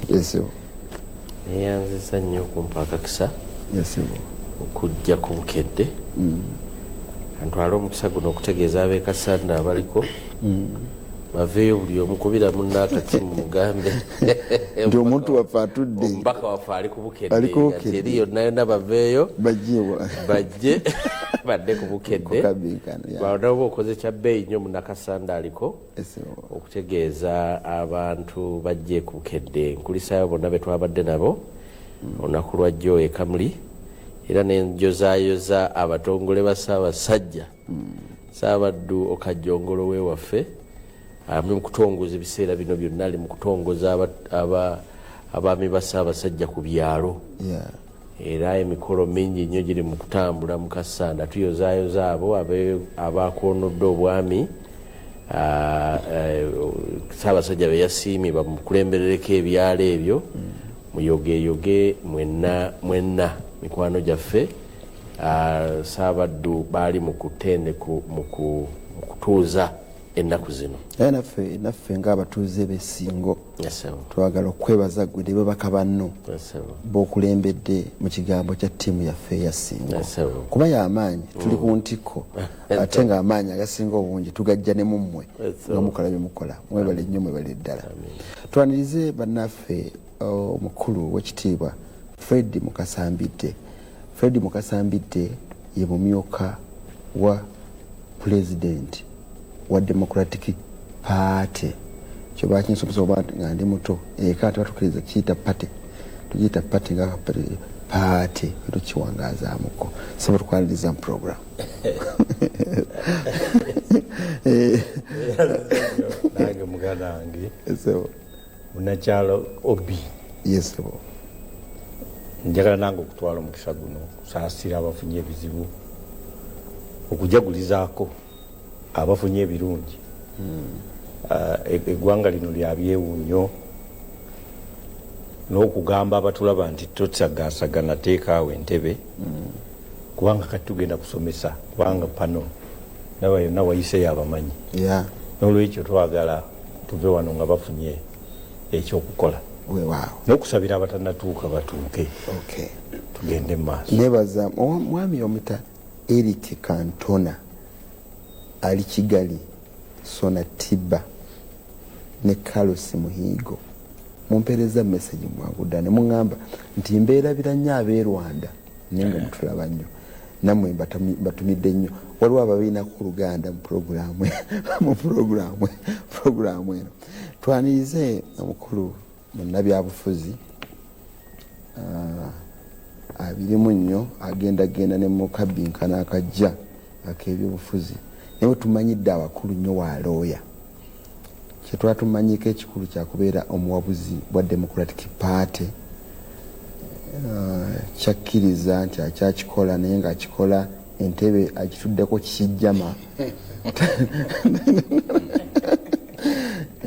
Yes. Neyanziza nnyo okumpa akakisa Yes. okujja ku Bukedde. Ntwale omukisa guno okutegeeza ab'e Kassanda abaliko baveeyo, buli omukubira munnaakatimu mugambe nti omuntu waffe atudde. Omubaka waffe ali ku Bukedde. Ali ku nga Bukedde. Eri yonna yonna baveeyo. Bajjewa. Bajje badde ku Bukedde. Kukabinkano, yeah. Banaoba okoze kya bbeeyi nnyo Munnakasanda aliko Yes. okutegeeza abantu bajje ku Bukedde. Nkulisaayo bonna be twabadde nabo olunaku lwajjo e Kamuli, era nenjozaayoza abatongole ba Ssaabasajja, Saabaddu Okajjongolo wewaffe ali mu kutongoza ebiseera bino byonna, ali mu kutongoza abaami ba Ssaabasajja ku byalo. Era emikolo mingi nnyo giri mu kutambula mu Kassanda. Tuyozaayoza abo abakoonodde obwami. Ssaabasajja be yasiimye bamukulemberereko ebyalo ebyo. Muyogeyoge mwenna mwenna mikwano gyaffe. Saabaddu baali mu kutende mu kutuuza ennaku zino. Era naffe ng'abatuuze b'Essingo Yes, sir. twagala okwebaza gwe ne babaka banno Yes, sir. b'okulembedde mu kigambo kya ttiimu yaffe eya Ssingo, Yes, sir. kuba y'amaanyi tuli ku ntikko, ate ng'amaanyi agasinga obungi tugajja ne mummwe Yes, sir. nga mukola byemukola. Mwebale nnyo, mwebale ddala. Twanirize bannaffe omukulu w'ekitiibwa Fred Mukasambidde. Fred Mukasambidde ye mumyuka wa pulezidenti wa Democratic Party. Kyoba kinsomesa oba nga ndi muto eka tebatukkiriza kiyita party, tugiyita party nga party, tukiwangazaamuko. Sebo, tukwaniriza mu program. Nange muganda wange Sebo. munakyalo Obi. Yes, sebo. Njagala nange okutwala omukisa guno okusaasira abafunye ebizibu, okujagulizaako abafunye ebirungi. Eggwanga lino lya byewuunyo, n'okugamba abatulaba nti tosagaasagana, teekaawo entebe, kubanga kati tugenda kusomesa, kubanga pano naba yonna wayiseeyo abamanyi. N'olwekyo twagala tuve wano nga bafunye ekyokukola Weewaawo. n'okusabira abatanatuuka batuuke. Tugende mu maaso. Nebaza mwami omuta Eric Kantona ali Kigali, Sona Tiba ne Carlos Muhigo. Mumpeereza message mwangu ddala ne muŋŋamba nti mbeerabira nnyo ab'e Rwanda, naye nga mutulaba nnyo nammwe. Mbatumidde nnyo. Waliwo ababiinako oluganda mu puroguramu eno. Twanirize omukulu munnabyabufuzi, abirimu nnyo, agendagenda ne mukabinkano akajja ak'ebyobufuzi, naye tumanyidde abakulu nnyo wa looya. Kyetwatumanyiko ekikulu kyakubeera omuwabuzi bwa Democratic Party. Kyakkiriza nti akyakikola, naye ngaakikola entebe agituddeko kijjama.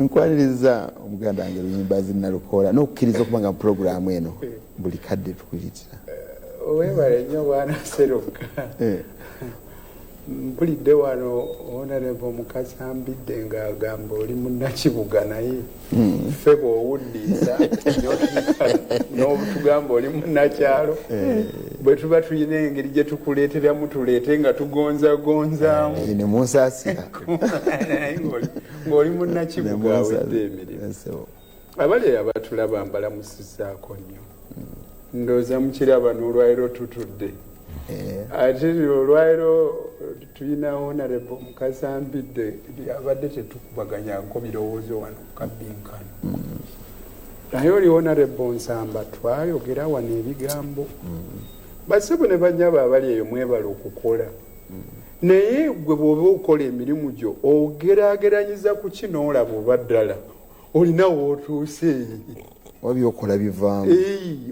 Nkwaniriza omuganda wange Luyimbazi Nalukoola n'okukkiriza okuba nga mu puroguramu eno buli kadde tukuyitira. Webale nnyo, bwana Seruka. Mpulidde wano Honorable Mukasambidde ng'agamba oli munnakibuga, naye ffe bw'owuddiisa n'otugamba oli munnakyalo, bwe tuba tulina engeri gye tukuleeteramu tuleete nga tugonzagonzaamu. Ne munsaasira. Naye ng'oli munnakibuga awedde emirimu. Abali abatulaba mbalamusizaako nnyo. Ndowooza mukiraba n'olwaliro tutudde, ate olwaliro tulina Honorable Mukasambidde. Abadde tetukubaganyako birowoozo wano kukabinkano, naye oli Honorable Nsamba twayogera wano ebigambo. Basebo ne banyabo abali eyo, mwebala okukola, naye gwe bw'oba okola emirimu gyo ogeraageranyiza ku ki n'olaba oba ddala olina wootuuse? Oba byokola bivaamu?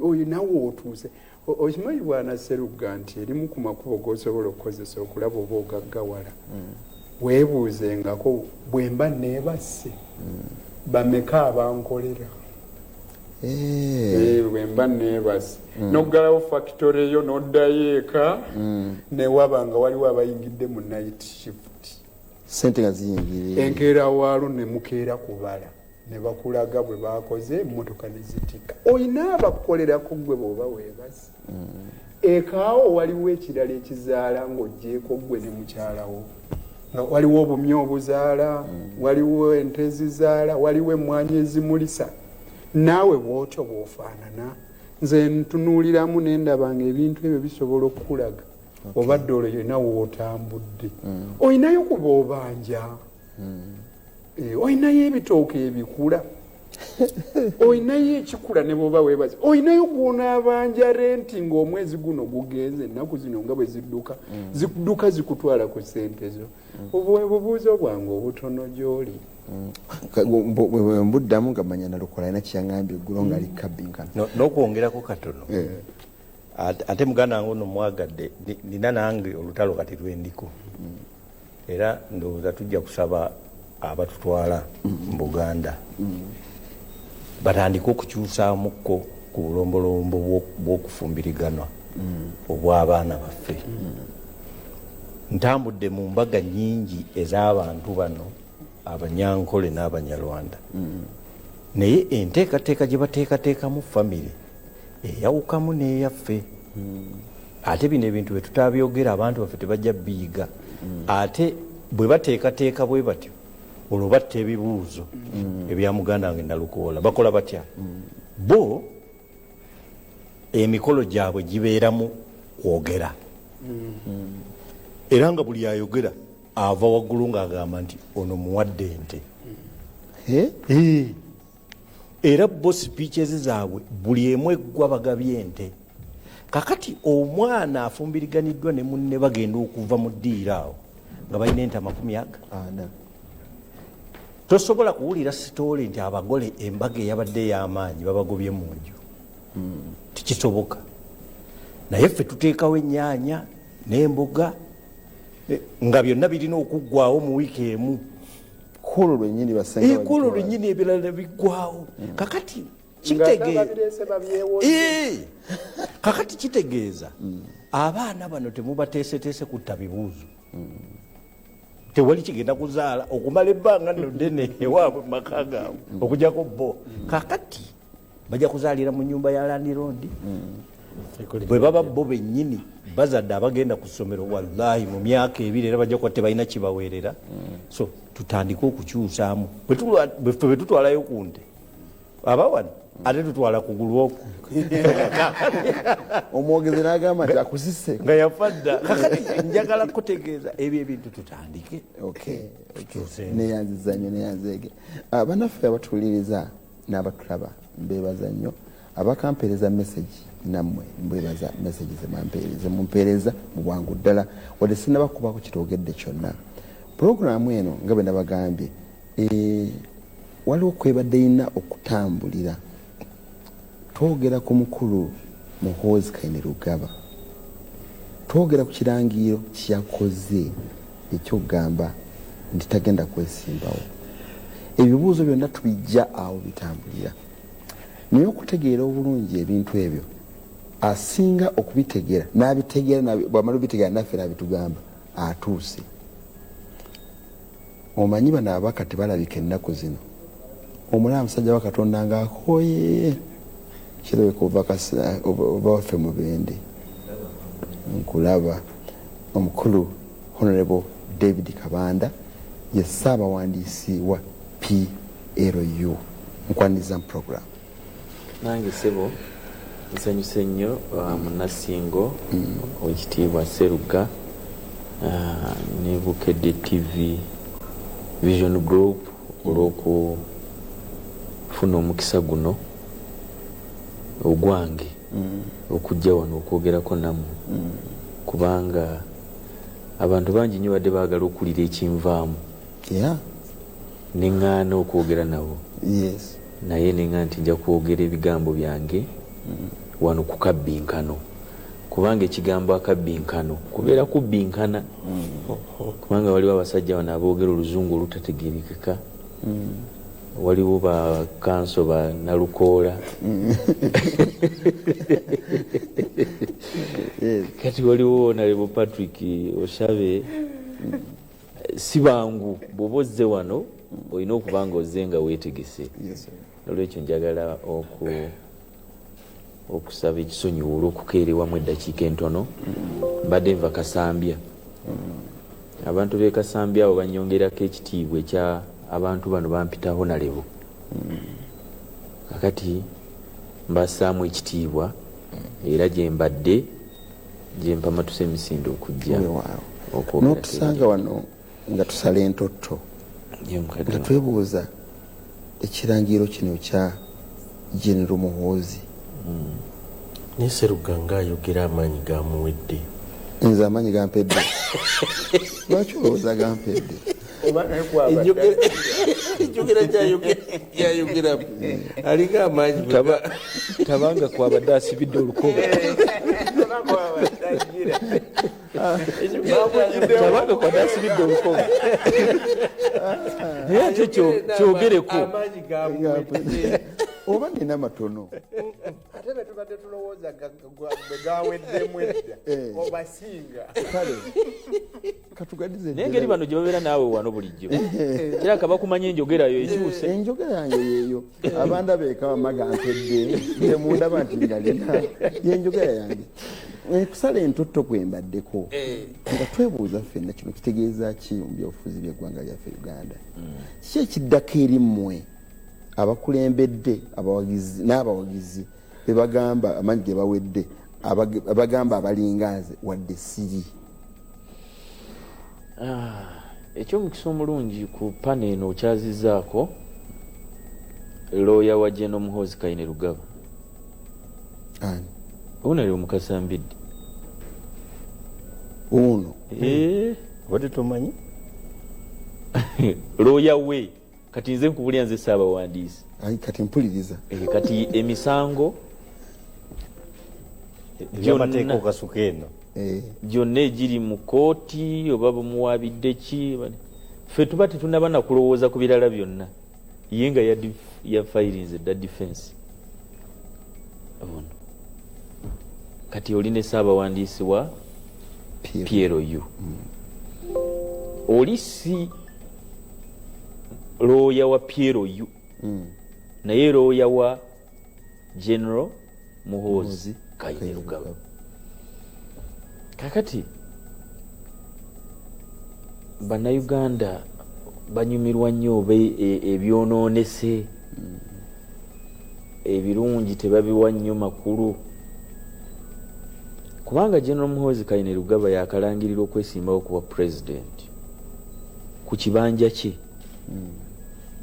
Olina wootuuse. Okimanyi bwana Serugga nti erimu ku makubo g'osobola okukozesa okulaba oba ogaggawala, weebuuzengako, bwe mba neebase bameka abankolera? Bwe mba neebase n'oggalawo factory yo n'oddayo eka, newaba nga waliwo abayingidde mu night shift, sente nga ziyingirira. Enkeera waalo ne mukeera kubala. Ne bakulaga bwe bakoze emmotoka ne zitikka. Olina abakukolerako ggwe bw'oba weebase? Ekaawo waliwo ekirala ekizaala ng'oggyeeko ggwe ne mukyalawo? Nga waliwo obumyu obuzaala, waliwo ente ezizaala, waliwo emmwanyi ezimulisa. Naawe bw'otyo bw'ofaanana. Nze ntunuuliramu ne ndaba ng'ebintu ebyo bisobola okukulaga obadde olwo yonna w'otambudde. Olinayo ku b'obanja? Olinayo ebitooke ebikula? Olinayo ekikula ne bw'oba weebaza? Olinayo gw'onaabanja renti ng'omwezi guno gugenze, ennaku zino nga bwe zidduka, zidduka zikutwala ku ssente zo? Obubuuzo bwange obutono gy'oli. Mbuddamu nga manya Nalukola alina kyeyaŋambye eggulo ng'ali kabbinkano. N'okwongerako katono, ate muganda wange ono mwagadde, nina nange olutalo kati lwendiko, era ndowooza tujja kusaba abatutwala mu Buganda batandike okukyusaamuko ku bulombolombo bw'okufumbiriganwa obw'abaana baffe. Ntambudde mu mbaga nnyingi ez'abantu bano Abanyankole n'Abanyarwanda, naye enteekateeka gye bateekateekamu famire eyawukamu n'eyaffe. Ate bino ebintu bwe tutabyogera abantu baffe tebajja biyiga. Ate bwe bateekateeka bwe batyo, olwo batta ebibuuzo ebya muganda wange Nalukoola. Bakola batya? Bo emikolo gyabwe gibeeramu kwogera, era nga buli ayogera ava waggulu ng'agamba nti ono muwadde ente. Era bo speeches zaabwe buli emu eggwa bagabye ente. Kakati omwana afumbiriganiddwa ne munne bagenda okuva mu ddiiro awo nga balina ente 40. Tosobola kuwulira sitoole nti abagole embaga eyabadde ey'amaanyi babagobye mu nju. Tekisoboka. Naye ffe tuteekawo ennyaanya n'emboga nga byonna birina okuggwawo mu wiiki emu. Kwolwo lwennyini basenga Kwolwo lwennyini ebirala ne biggwawo. Kakati kakati kitegeeza abaana bano temubateeseteese kutta bibuuzo. Tewali kigenda kuzaala okumala ebbanga nno ddene ewaabwe mu maka gaabwe okujjako bo. Kakati bajja kuzaalira mu nyumba ya landiroodi. Bwe baba bo bennyini bazadde abagenda ku ssomero, wallahi mu myaka 2 era bajja kuba tebalina kibaweerera. So tutandike okukyusaamu. Ffe bwe tutwalayo ku nte aba wano, ate tutwala kugulu okwo. Omwogezi n'agamba nti akusise nga yafa dda. Kakati njagala kutegeeza ebyo ebintu tutandike. Neyanziza nnyo, neyanzeege. Bannaffe abatuwuliriza n'abatulaba, mbeebaza nnyo. Abakampeereza message nammwe mbwebaza message zemumpeereza mu bwangu ddala, wadde sinnaba kubako kitwogedde kyonna. Pulogulaamu eno nga bwe nabagambye, waliwo kwebadde erina okutambulira. Twogera ku mukulu Muhoozi Kainerugaba, twogera ku kirangiriro kyeyakoze ekyokugamba nti tagenda kwesimbawo. Ebibuuzo byonna tubijja awo bitambulira, naye okutegeera obulungi ebintu ebyo asinga okubitegeera n'abitegeera, bw'amala obitegeera naffe n'abitugamba atuuse. Omanyi bano ababaka tebalabika ennaku zino, omulaba musajja wa Katonda ng'akooye, kirabika ova waffe Mubende. Nkulaba omukulu Honorable David Kabanda ye ssaabawandiisi wa PLU, nkwaniriza mu program. Nange ssebo nsanyuse nnyo, Munnasingo Owekitiibwa Sserugga ne Bukedde TV Vision Group olw'okufuna omukisa guno ogwange okujja wano okwogerako nammwe, kubanga abantu bangi nnyo badde baagala okuwulira ekinvaamu ne ŋŋaana okwogera nabo, naye ne ŋŋaa nti nja kwogera ebigambo byange wano ku kabbinkano, kubanga ekigambo akabbinkano kubeera kubbinkana, kubanga waliwo abasajja bano aboogera oluzungu olutategeerekeka, waliwo ba kanso ba Nalukoola, kati waliwo Honorable Patrick Oshabe. Si bangu bw'oba ozze wano. Olina okuba nga ozze nga weetegese. Nolwekyo njagala okusaba ekisonyiwo olw'okukeerewamu eddakiika entono. Mbadde nva Kasambya. Abantu b'e Kasambya abo bannyongerako ekitiibwa ekya abantu bano bampita Honalebo. Kakati mbassaamu ekitiibwa era gye mbadde gye mpamatuse emisinde okujja okwogera. N'otusanga wano nga tusala entotto nga twebuuza ekirangiriro kino kya General Muhoozi. Naye Serugga ayogera amaanyi gamuwedde. Nze amaanyi gampedde. Lwaki olowooza gampedde? Enjogera gyayogeramu alinga amaanyi. Tabanga kwabadde asibidde olukoba. Tabanga kwabadde asibidde olukoba. Naye ate kyogereko. Amaanyi gamuwedde. Oba nina matono. Ate be tubadde tulowooza bwe gaweddemu edda obasinga. Kale katugadize. Naye engeri bano gye babeera naawe wano bulijjo kiraka bakumanya enjogerayo ekyuse. Enjogera yange yeeyo. Abanda beeka bama gampedde temundaba nti ngalina yenjogera yange. Kusala entotto kwe mbaddeko nga twebuuza ffenna kino kitegeeza ki mu byobufuzi by'eggwanga lyaffe Uganda. Kiki ekiddako eri mmwe abakulembedde abawagizi n'abawagizi bebagamba amaanyi ge bawedde, abagamba abalinga nze wadde siri? Ekyomukisa omulungi ku pana eno okyazizaako looya wa General Muhoozi Kainerugaba. Ani? Ono ali omukasambidde. Ono? Obadde tomanyi? Looya we. Kati nze nkubulya nze ssaabawandiisi. Ayi, kati mpuliriza. Kati emisango ebyamateeka okasuka eno. Gyonna egiri mu kooti oba bamuwaabidde ki, ffe tuba tetunaba na kulowooza ku birala byonna. Ye nga ya filinze dda defense. Ono. Kati oli ne ssaabawandiisi wa PLU. Oli si looya wa PLU. Naye looya wa General Muhoozi Kainerugaba. Kakati bannayuganda banyumirwa nnyo oba ebyonoonese, ebirungi tebabiwa nnyo makulu, kubanga General Muhoozi Kainerugaba yakalangirira okwesimbawo kuba president ku kibanja kye.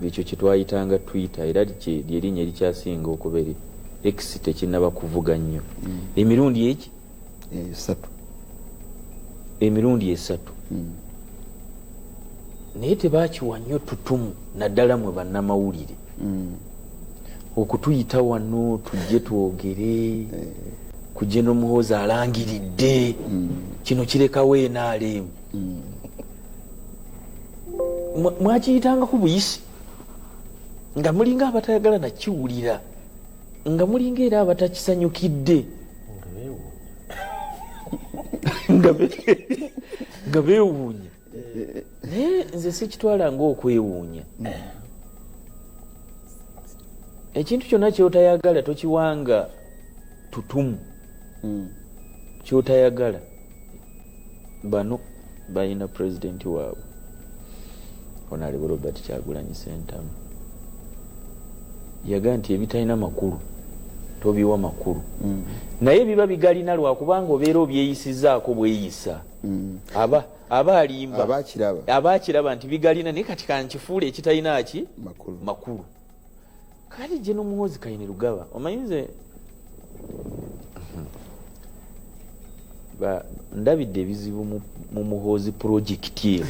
Ekyo kye twayitanga Twitter, era lyerinnya erikyasinga okuba eri X tekinnaba kuvuga nnyo. Emirundi egi? Esatu. Emirundi esatu. Naye tebakiwa nnyo tutumu, naddala mwe bannamawulire. Okutuyita wano tujje twogere ku General Muhoozi alangiridde kino kirekawo NRM. Mwakiyitangako buyisi nga mulinga abatayagala nakiwulira, nga mulinga era abatakisanyukidde, nga beewuunya. Naye nze sikitwala ng'okwewuunya. Ekintu kyonna ky'otayagala tokiwanga tutumu. Ky'otayagala. Bano balina pulezidenti waabwe Honorable Robert Kyagulanyi Ssentamu yaga nti ebitalina makulu tobiwa makulu. Naye biba bigalina lwakubanga obeera obyeyisizaako bweyisa. Aba alimba. Aba akiraba. Aba akiraba nti bigalina, naye kati kankifuule ekitalina ki? Makulu. Makulu. Kati General Muhoozi Kainerugaba, omanyi nze ndabidde ebizibu mu Muhoozi project eno.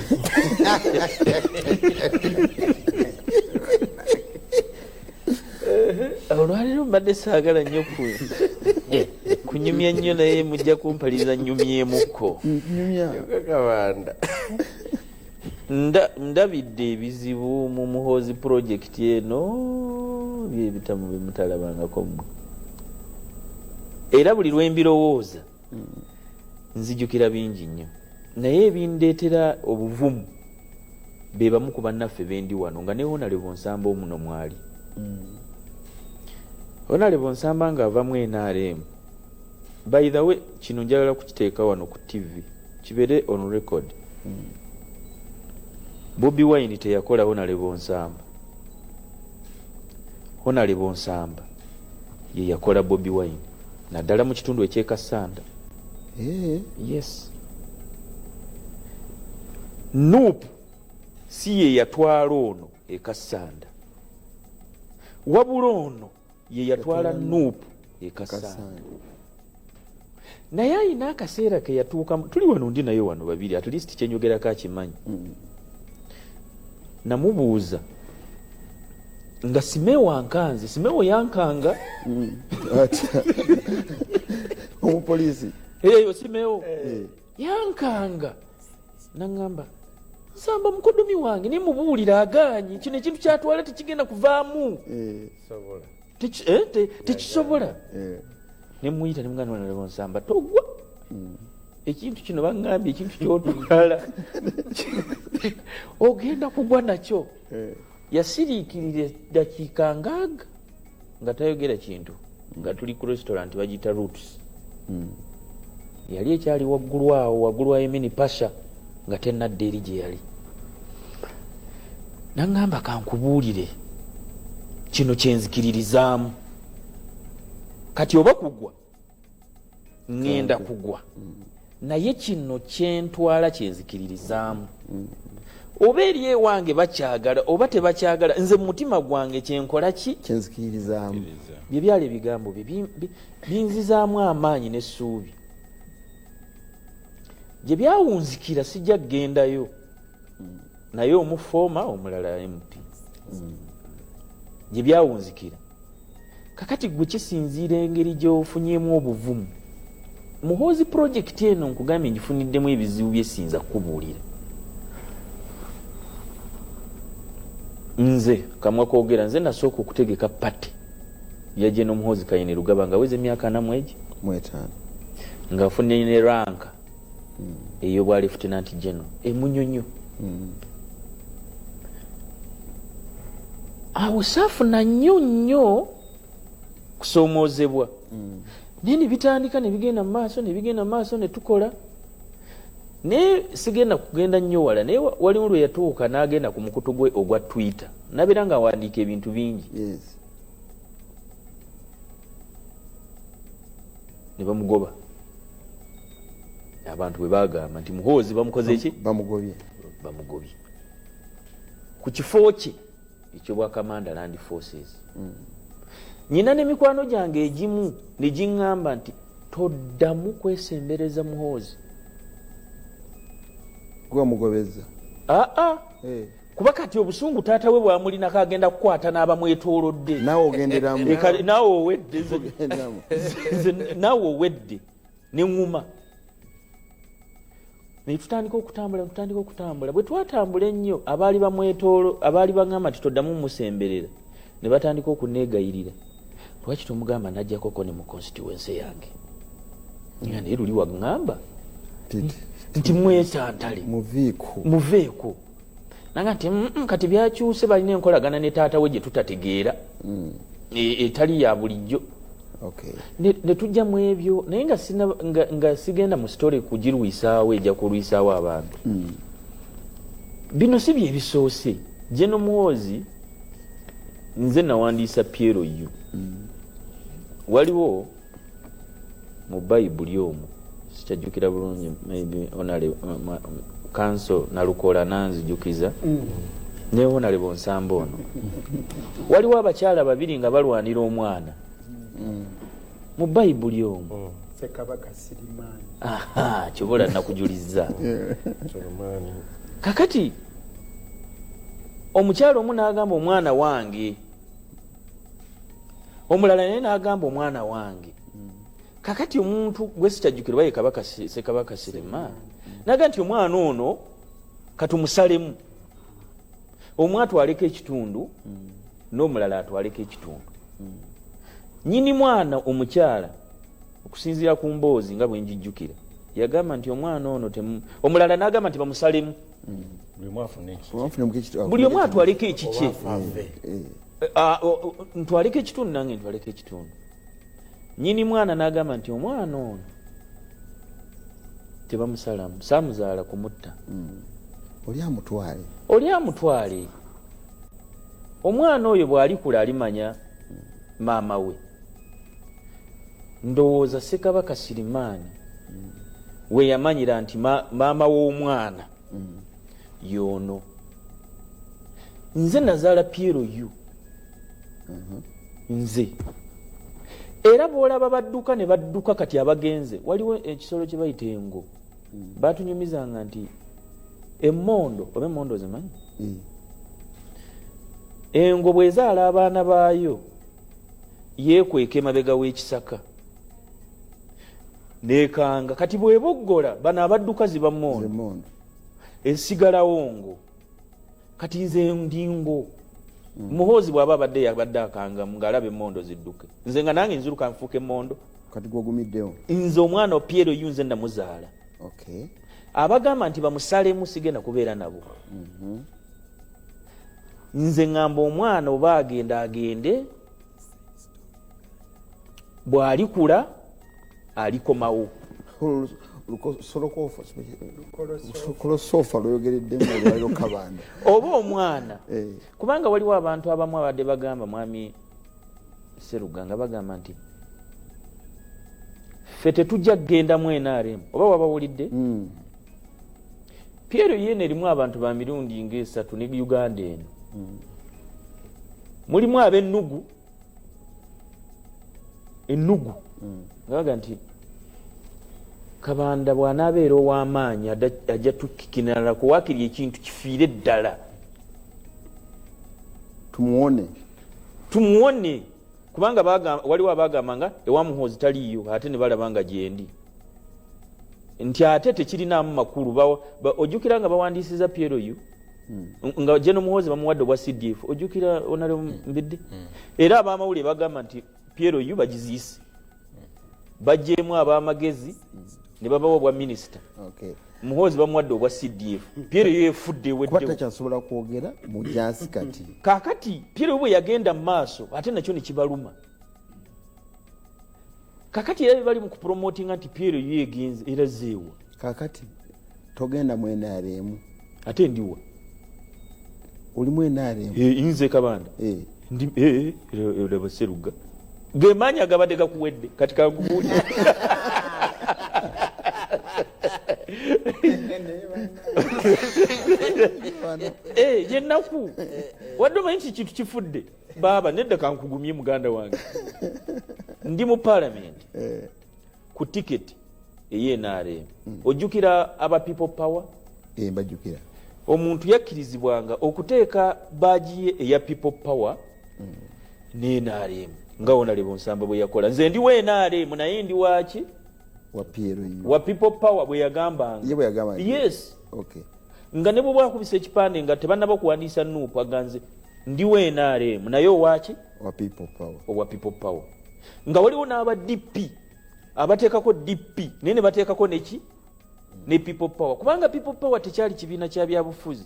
Olwaleero mbadde saagala nnyo kunyumya nnyo, naye mujja kumpaliriza nnyumyemukko. Nyumya. Kabanda. Ndabidde ebizibu mu Muhoozi project eno, byebitamu bye mutalabangako mmwe. Era buli lwe mbirowooza nzijukira bingi nnyo, naye ebindeetera obuvumu Be bamu ku bannaffe bendi wano nga ne Honorable Nsamba omuno mwali. Honorable Nsamba ng'ava mu NRM. By the way, kino njagala kukiteeka wano ku TV kibeere on record. Bobi Wine teyakola Honorable Nsamba. Honorable Nsamba ye yakola Bobi Wine, naddala mu kitundu eky'e Kassanda. Yes, NUP si ye yatwala ono e Kassanda, wabula ono ye yatwala NUP e Kassanda. Kassanda. Naye ayina akaseera ke yatuukamu, tuli wano, ndi naye wano babiri, at least kyenjogerako akimanyi. Namubuuza nga Simewo ankanze, Simewo yankanga. Atya? Omupoliisi? Eyo Simewo yankanga, naŋŋamba, "Nsamba mukodomi wange, naye mubuulira agaanyi, kino ekintu kyatwala tekigenda kuvaamu." Sobola. Tekisobola. Nemuyita, nemugamba, "Nsamba, togwa ekintu kino, baŋŋambye ekintu kyotwala ogenda kugwa nakyo." Yasiriikirira eddakiika ngaaga nga tayogera kintu, nga tuli ku restaurant bagiyita Roots, yali ekyali waggulu awo, waggulu wa Emini Pasha, nga tenadda eri gye yali. Naŋŋamba, "Kankubuulire kino kyenzikiririzaamu kati, oba kugwa ŋŋenda kugwa, naye kino kyentwala kyenzikiririzaamu, oba eri ewange bakyagala oba tebakyagala, nze mu mutima gwange kyenkola ki?" Kyenzikiririzaamu. Bye byali ebigambo bye binzizaamu amaanyi n'essuubi. Gye byawunzikira sijja kgendayo naye, omu former, omulala MP, gye byawunzikira. Kakati gwe kisinziira engeri gy'ofunyemu obuvumu. Muhoozi project eno nkugambye ngifuniddemu ebizibu byesinza kukubuulira. Nze kamwa koogera, nze nasooka okutegeka party ya Gen Muhoozi Kainerugaba nga weza emyaka 41. 50. Nga nfunye ne rank ey'obwa lieutenant general emunyonyo. Awo saafuna nnyo nnyo kusoomoozebwa, naye ne bitandika ne bigenda mu maaso, ne bigenda mu maaso, ne tukola, naye sigenda kugenda nnyo wala. Naye waliwo lwe yatuuka n'agenda ku mukutu gwe ogwa Twitter, nabeera nga awandiika ebintu bingi. Ne bamugoba. Abantu bwe bagamba nti Muhoozi bamukoze ki? Bamugobye. Bamugobye ku kifo kye ekyobwa commander land forces. Nyina n'emikwano gyange egimu ne giŋŋamba nti toddamu kwesembereza Muhoozi. Gwamugobeza? Aa, kuba kati obusungu taata we bwamulinako, agenda kukwata n'abamwetoolodde. Naawe ogenderamu. Naawe owedde. Ogenderamu. Nze naawe owedde. Neŋŋuma naye tutandika okutambula, tutandika okutambula. Bwe twatambula ennyo, abaali bamwetoolo, abaali baŋŋamba nti toddamu musemberera, ne batandika okuneegayirira, "Lwaki tomugamba najjakoko ne mu constituency yange?" Nga naye luli waŋŋamba nti mwetantale. Muviiko. Muveeko. Nanga nti, kati byakyuse, balina enkolagana ne taata we gye tutategeera, etali ya bulijjo." Ne tujja mu ebyo, naye nga, nga sigenda mu story kugirwisaawo, ejja kulwisaawo abantu. Bino si byebisoose. Gen Muhoozi nze nawandiisa PLU. Waliwo mu Bayibuli omwo, sikyajjukira bulungi, maybe counsel Nalukola nanzijukiza, ne Honorable Nsamba ono. Waliwo abakyala babiri nga balwanira omwana mu Bayibuli omwo. Ssekabaka Sirimaani. Aha, kyobola nakujuliza. Sulemaani. Kakati omukyala omu n'agamba, "Omwana wange," omulala naye n'agamba, "Omwana wange." Kakati omuntu gwe sikyajjukira oba ye kabaka Ssekabaka Sirimaani, naga nti omwana ono katumusalemu, omu atwaleko ekitundu n'omulala atwaleko ekitundu. Nyini mwana omukyala, okusinziira ku mboozi nga bwe njijjukira, yagamba nti omwana ono omulala n'agamba nti bamusalemu. Buli omu atwaleko ekikye. Ntwaleko ekitundu, nange ntwaleko ekitundu. Nyini mwana n'agamba nti omwana ono tebamusalamu, saamuzaala kumutta. Oli amutwale, oli amutwale. Omwana oyo bw'alikula alimanya maama we. Ndowooza Ssekabaka Sirimaani we yamanyira nti maama w'omwana y'ono. Nze nazaala PLU, nze. Era bw'olaba badduka ne badduka kati abagenze, waliwo ekisolo kye bayita engo. Batunyumizanga nti emmondo, oba emmondo zimanyi? Engo bw'ezaala abaana baayo yeekweka emabega w'ekisaka nekanga. Kati bweboggola bano abadduka ziba mmondo, esigalawo ngo. Kati nze ndi ngo. Muhoozi bw'aba abadde yabadde akangamu ng'alaba emmondo zidduke, nze nga nange nziruka nfuuka emmondo. Kati gwogumiddewo. Nze omwana PLU nze namuzaala. Abagamba nti bamusalemu sigenda kubeera nabo. Nze ŋŋamba omwana oba agenda agende, bw'alikula alikomawo. Kolosofa lwoyogereddemu olwaliro Kabanda. Oba omwana, kubanga waliwo abantu abamu abadde bagamba mwami Seruga nga bagamba nti ffe tetujja kugendamu NRM, oba wabawulidde? PLU yeno erimu abantu ba mirundi ng'esatu ne Uganda eno. Mulimu ab'ennugu, ennugu nga baga nti Kabanda bw'anaabeera ow'amaanyi ajja tukikinalako, waakiri ekintu kifiire ddala, tumuwone, tumuwone. Kubanga waliwo abagamba nga ewa Muhoozi taliiyo, ate ne balaba nga gyendi, nti ate tekirinaamu makulu. Ojjukira nga bawandiisiza PLU nga General Muhoozi bamuwadde obwa CDF, ojjukira onale Mbidde? Era abamawulire bagamba nti PLU bagiziise, bajjeemu ab'amagezi ne babawa obwa minisita. Muhoozi bamuwadde obwa CDF, PLU efudde eweddewo. Takyasobola kwogera mu jasi kati. Kaakati PLU bwe yagenda mu maaso ate nakyo ne kibaluma. Kakati era bali mu kupromotinga nti PLU egenze era zeewa. Kakati togenda mu NRM. Ate ndiwa? Oli mu NRM? Nze Kabanda. Ndi laba Seruga. Ge maanyi agabadde gakuwedde kati kankubuulire. Yennaku wadde omanyi nti kintu kifudde baaba nedda, kankugumye muganda wange. Ndi mu paalamenti ku tiketi ey'NRM. Ojjukira aba People Power? Mbajjukira. Omuntu yakkirizibwanga okuteeka badge ye eya People Power ne NRM, nga Honorable Nsamba bwe yakola. Nze ndi wa NRM naye ndi waki? Wa PLU. Wa People Power bwe yagambanga. Ye bwe yagamba. Yes. Nga ne bwe bwakubisa ekipande nga tebannaba kuwandiisa NUP, aganze ndi wa NRM naye owaki? Wa People Power. Owa People Power. Nga waliwo n'aba DP abateekako DP naye ne bateekako neki ne People Power, kubanga People Power tekyali kibiina kya byabufuzi.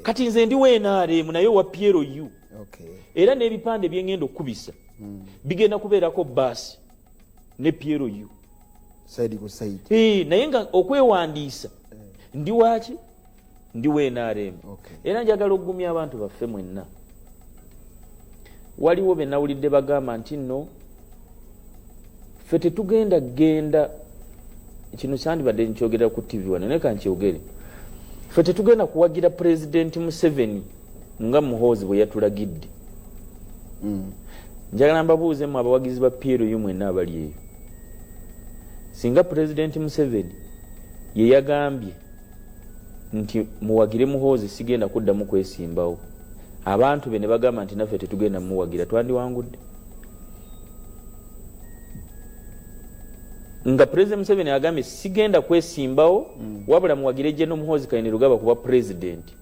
Kati nze ndi wa NRM naye owa PLU. Era n'ebipande byengenda okukubisa bigenda kubeerako baasi ne PLU side ku side. Naye nga okwewandiisa ndi waki? Ndi wa NRM. Era njagala okugumya abantu baffe mwenna. Waliwo be nawulidde bagamba nti nno ffe tetugenda genda, kino kyandibadde nkyogera ku TV wano naye kankyogere, ffe tetugenda kuwagira Pulezidenti Museveni nga Muhoozi bwe yatulagidde. Njagala mbabuuzemu abawagizi ba PLU mwenna abali eyo, singa Pulezidenti Museveni ye yagambye nti muwagire Muhoozi sigenda kuddamu kwesimbawo, abantu be ne bagamba nti naffe tetugenda muwagira, twandiwangudde? Nga Pulezidenti Museveni agambye sigenda kwesimbawo, wabula muwagire General Muhoozi Kainerugaba kuba pulezidenti,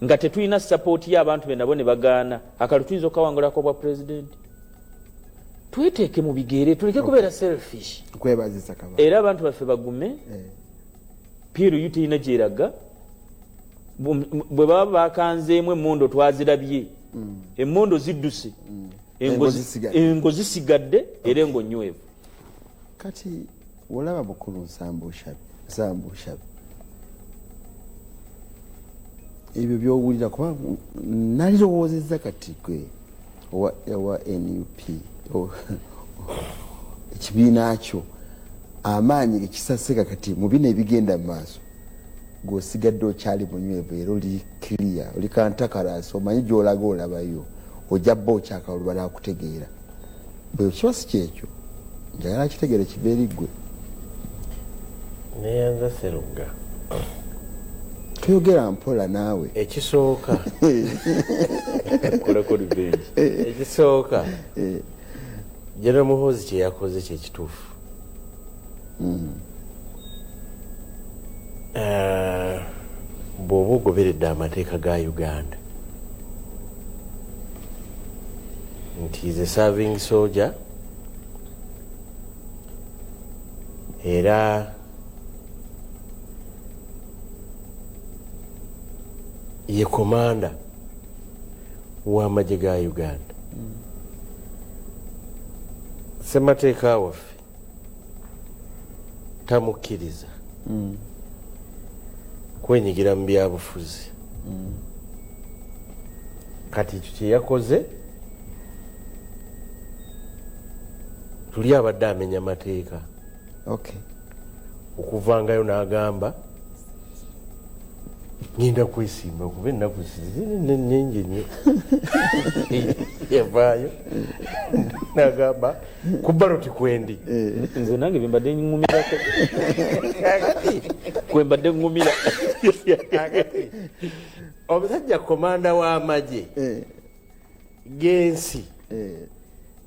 nga tetulina support y'abantu be nabo ne bagaana, akalulu tuyinza okukawangulako bwa pulezidenti? Tweteeke mu bigere, tuleke kubeera selfish. Nkwebazisa Kabanda. Era abantu baffe bagume. PLU terina gyeraga. Bwe baba bakanzeemu emmondo twazirabye, emmondo zidduse, engo zisigadde era engo nywevu. Kati olaba mukulu Nsambu Shabi, ebyo byowulira, kuba nalirowoozezza kati gwe owa NUP, ekibiina kyo amaanyi gekisaseka kati mu bino ebigenda mu maaso, gw'osigadde okyali munywevu era oli clear, oli kantakarasi, omanyi gy'olaga olabayo, ojja bba okyakala banakutegeera. Bwe kiba si kyekyo, njagala kitegeere kiva eri ggwe. Neyanza Serugga. Toyogera mpola naawe. Ekisooka, kolako revenge. Ekisooka, General Muhoozi kyeyakoze kyekituufu. Bw'oba ogoberedde amateeka ga Uganda nti is a serving soldier, era ye komanda w'amagye ga Uganda, ssemateeka waffe tamukkiriza kwenyigira mu byabufuzi. Kati ekyo kyeyakoze tuli abadde amenya mateeka. Okuvangayo n'agamba ngenda kwesimba kuba ennaku nyingi nnyo, yavaayo n'agamba ku ballot kwendi. Nze nange byembadde ŋŋumirako, kwembadde ŋŋumira. Omusajja komanda w'amagye g'ensi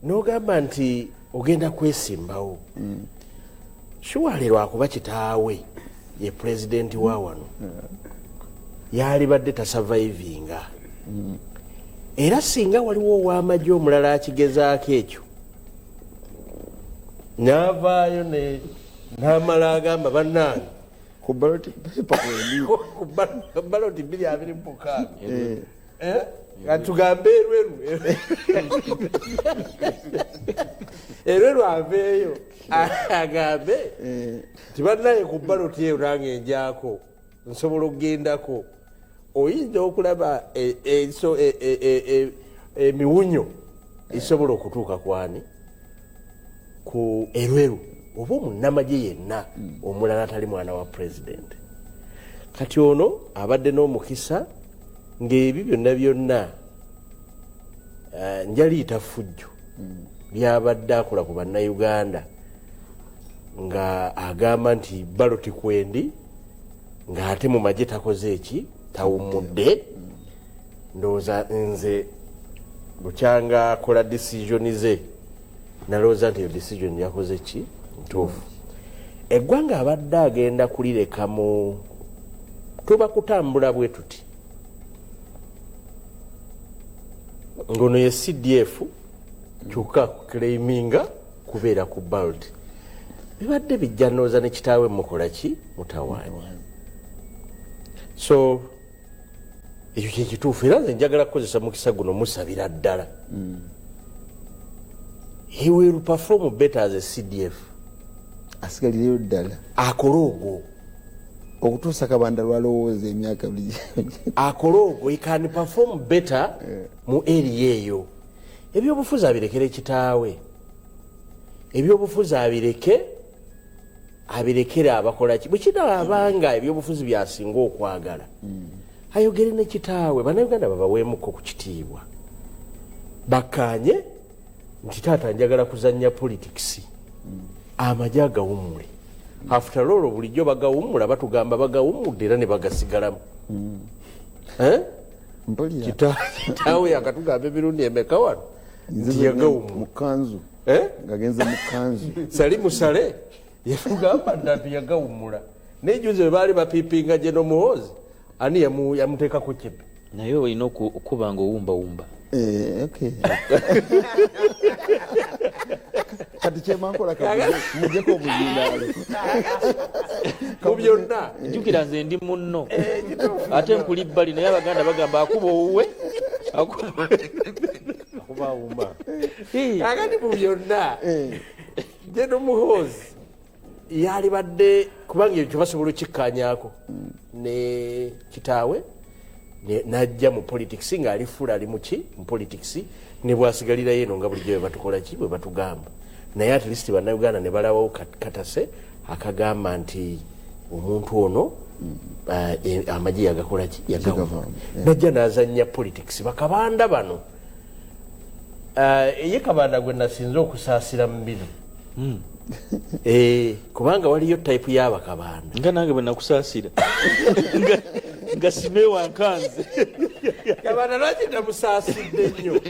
n'ogamba nti ogenda kwesimbawo, surely lwakuba kitaawe ye pulezidenti wa wano yalibadde tasurvivinga. Era singa waliwo ow'amagye omulala akigezaako ekyo n'avaayo n'amala agamba bannange ku ballot paper kwendi, ku ballot 2026, katugambe Erweru, Erweru aveeyo agambe nti bannaye ku ballot eyo nange njaako nsobola okugendako, oyinza okulaba emiwunyo esobola okutuuka kwani ku Erweru oba omunnamagye yenna omulala atali mwana wa pulezidenti. Kati ono abadde n'omukisa ng'ebyo byonna byonna, njaliyita fujjo byabadde akola ku bannayuganda nga agamba nti ballot kwendi, ng'ate mu magye takoze eki, tawummudde. Ndowooza nze bukyanga akola decision ze, nalowooza nti eyo decision yakoze ki ntuufu. Eggwanga abadde agenda kulireka mu tuba kutambula bwe tuti ngono ye CDF, kyokka claiminga kubeera ku ballot. Bibadde bijja ndowooza ne kitaawe mukola ki mutawaanya. So ekyo kyekituufu, era nze njagala kukozesa mukisa guno musabira ddala, he will perform better as a CDF. Asigalireyo ddala. Akole ogwo. Okutuusa Kabanda lwalowooza emyaka buli. Akole ogwo, he can perform better mu area eyo. Ebyobufuzi abirekere kitaawe, ebyobufuzi abireke, abirekere abakolaki. Bwe kinaabanga ebyobufuzi byasinga okwagala, ayogere ne kitaawe, Bannayuganda babaweemuko ku kitiibwa, bakkaanye nti taata njagala kuzannya politics, amagye agawummule. After all bulijjo bagawummula, batugamba bagawummudde era ne bagasigalamu. Eh? Mpulira. Kitaawe yakatugamba emirundi emeka wano nti yagawummula. Mu kanzu. Eh? Ngagenze mu kanzu. Sali musale yatugamba dda nti yagawummula, naye juzi bwe baali bapipinga General Muhoozi, ani yamuteekako kipe? Naye olina okuba nga owumbawumba. Eh, okay. Kati kyemankola mujeko obuzindaalo mu byonna. Jjukira nze ndi munno ate nkuli bbali, naye Abaganda bagamba akuba owuwe akuba awuma. Kakati mu byonna, General Muhoozi yalibadde, kubanga ekyo basobola okikkanyaako ne kitaawe, najja mu politics ng'ali full, ali muki mu politics, ne bwasigalirayo eno nga bulijjo bwe batukola ki, bwe batugamba. Naye at least Bannayuganda ne balabawo katase akagamba nti omuntu ono amagye yagakola ki, yagawuma, najja n'azannya politics. Bakabanda bano, ye Kabanda gwe nasinze okusaasira mu bino. Kubanga waliyo type y'abakabanda. Nga nange bwe nakusaasira nga simeewankanze. Kabanda lwaki namusaasidde nnyo?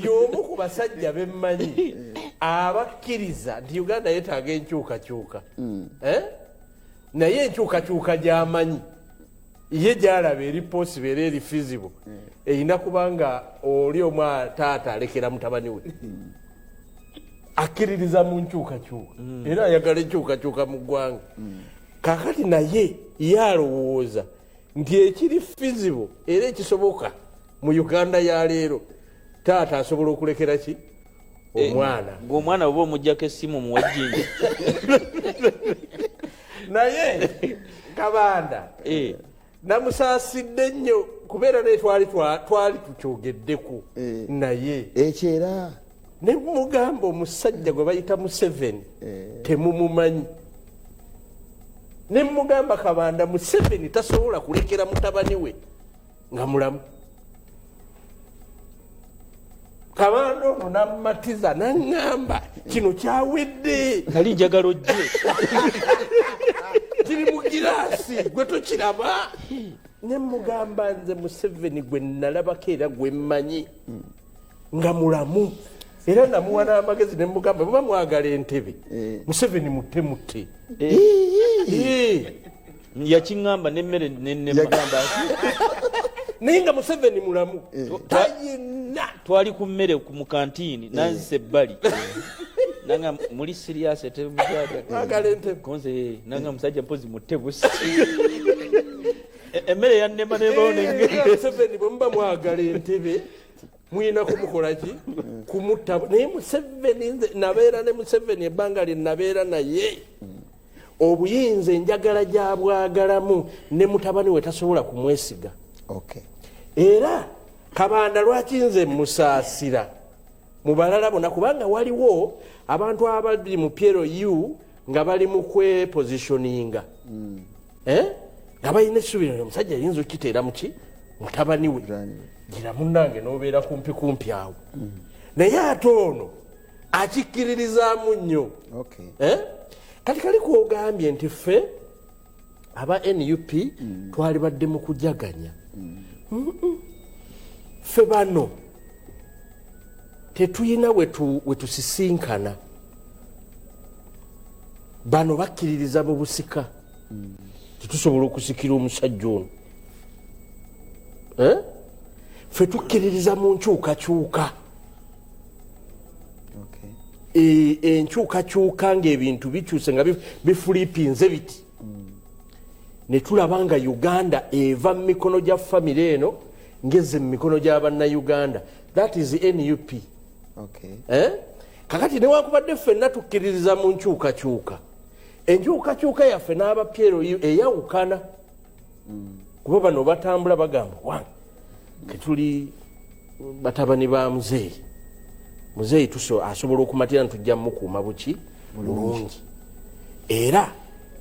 Y'omu ku basajja bemmanyi abakkiriza nti Uganda yeetaaga enkyukakyuka. Eh? Naye enkyukakyuka gy'amanyi ye gyalaba eri possible era eri feasible erina kubanga oli omu taata alekera mutabani we. Akkiririza mu nkyukakyuka era ayagala enkyukakyuka mu ggwanga. Kakati naye ye alowooza nti ekiri feasible era ekisoboka mu Uganda ya leero, taata asobola okulekera ki omwana. Ng'omwana oba omugjako essimu muwajjinja. Naye Kabanda namusaasidde nnyo kubeera naye twali tukyogeddeku naye. Ekyo era. Ne mugamba omusajja gwe bayita Museveni temumumanyi. Ne mugamba, Kabanda, Museveni tasobola kulekera mutabani we nga mulamu. Kabanda ono namatiza naŋŋamba kino kyawedde. Nali njagala ojje. Kiri mu giraasi gwe tokiraba. Ne mugamba nze Museveni gwe nalabako era gwe mmanyi nga mulamu, era namuwa n'amagezi ne mugamba buba mwagala entebe, Museveni mutte, mutte. Yakiŋŋamba nemmere nenema. Yagamba ati Naye nga Museveni mulamu tayina. Twali ku mmere mu kantiini, nanzisa ebbali nanga muli serious Mwagala entebe. Konze nanga musajja mpozi mutte busi. Emmere yannema nebawo nenge. Museveni bwe muba mwagala entebe muyina kumukola ki? Kumutta. Naye Museveni, nze nabeera ne Museveni ebbanga lye nabeera naye, obuyinza enjagala gyabwagalamu ne mutabani we tasobola kumwesiga. Era Kabanda lwaki nze musaasira mu balala bonna? Kubanga waliwo abantu abali mu PLU nga bali mu kwepositioninga. Eh? Nga balina essuubi nti omusajja ayinza okukiteera muki mutabani we. Mutabani we. Gira munnange n'obeera kumpi kumpi awo, naye ate ono akikkiririzaamu nnyo. Eh? Kati kali kwogambye nti ffe aba NUP twalibadde mu kujaganya. Ffe bano tetuyina wetusisinkana. Bano bakkiririza mu busika, tetusobola okusikira omusajja ono. Eh? Ffe tukkiririza mu nkyukakyuka. Enkyukakyuka ng'ebintu bikyuse nga bifulipinze biti, ne tulaba nga Uganda eva mu mikono gya famire eno ngeze mu mikono gy'Abannayuganda. That is NUP. Eh? Kakati newankubadde ffenna tukkiririza mu nkyukakyuka, enkyukakyuka yaffe n'aba PLU eyawukana, kuba bano batambula bagamba wange ketuli batabani ba muzeeyi. Muzeeyi tuso asobola okumatira ntujja mukuuma buki bulungi, era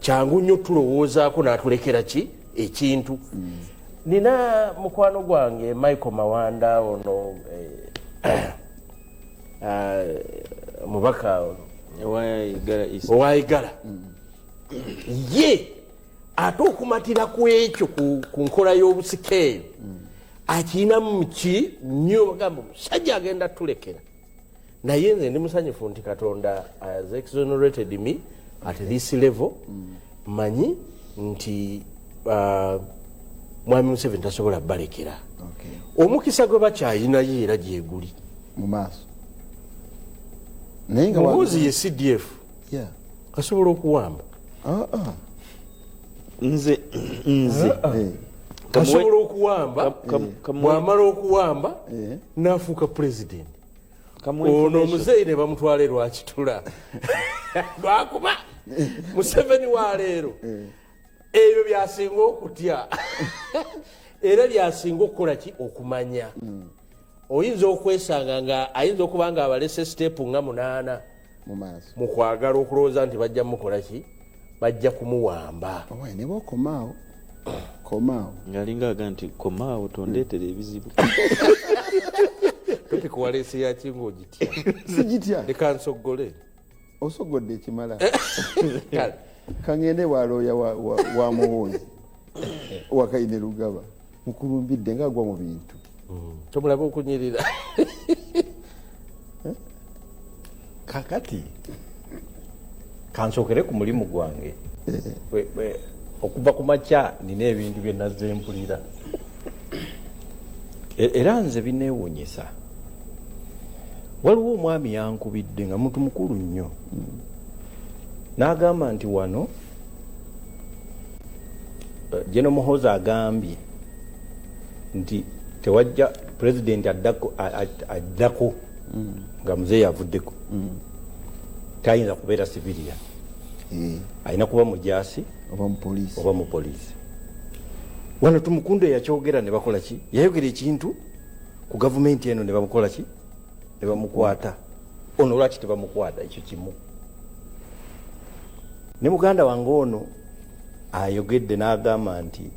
kyangu nnyo tulowoozaako n'atulekera ki ekintu. Nina mukwano gwange Michael Mawanda ono, mubaka ono owaigala, ye ate okumatira ku ekyo ku nkola y'obusika eyo akirinamu ki nnyo, bagamba omusajja agenda tulekera. Naye nze ndi musanyufu nti Katonda has exonerated me at this level. Manyi nti mwami Museveni tasobola balekera. Omukisa gwe bakyayinayo era gyeguli mu maaso. Naye nga Muhoozi ye CDF. Asobola okuwamba. Nze nze asobola okuwamba, bwamala okuwamba n'afuuka president. Ono omuzeeyi ne bamutwala Rwakitura lwakuba Museveni wa leero ebyo byasinga okutya era byasinga okukola ki okumanya. Oyinza okwesanga nga ayinza okuba nga abalese step nga 8 mu kwagala okulowooza nti bajja mukola ki, bajja kumuwamba. Ne bwokomaawo komaawo ng'alinga aga nti komaawo tondeetera ebizibu. Topiki waleese yaki ng'ogitya? Sigitya. Leka nsoggole. Osogodde ekimala. Kangende wa looya wa Muhoozi Wakaine Lugaba mukulumbidde ng'agwa mu bintu. Tomulaba okunyirira. Kakati kansookere ku mulimu gwange. Okuva ku makya nina ebintu bye nazze mpulira. Era nze bineewuunyisa. Waliwo omwami yankubidde nga muntu mukulu nnyo. N'agamba nti wano General Muhoozi agambye nti tewajja president addako nga muzeeyi avuddeko. Tayinza kubeera civilian. Alina kuba mujaasi oba mu poliisi. Wano Tumukunde yakyogera ne bakola ki? Yayogera ekintu ku gavumenti eno ne bamukola ki? Ne bamukwata. Ono lwaki tebamukwata? Ekyo kimu. Ne muganda wange ono ayogedde n'agamba nti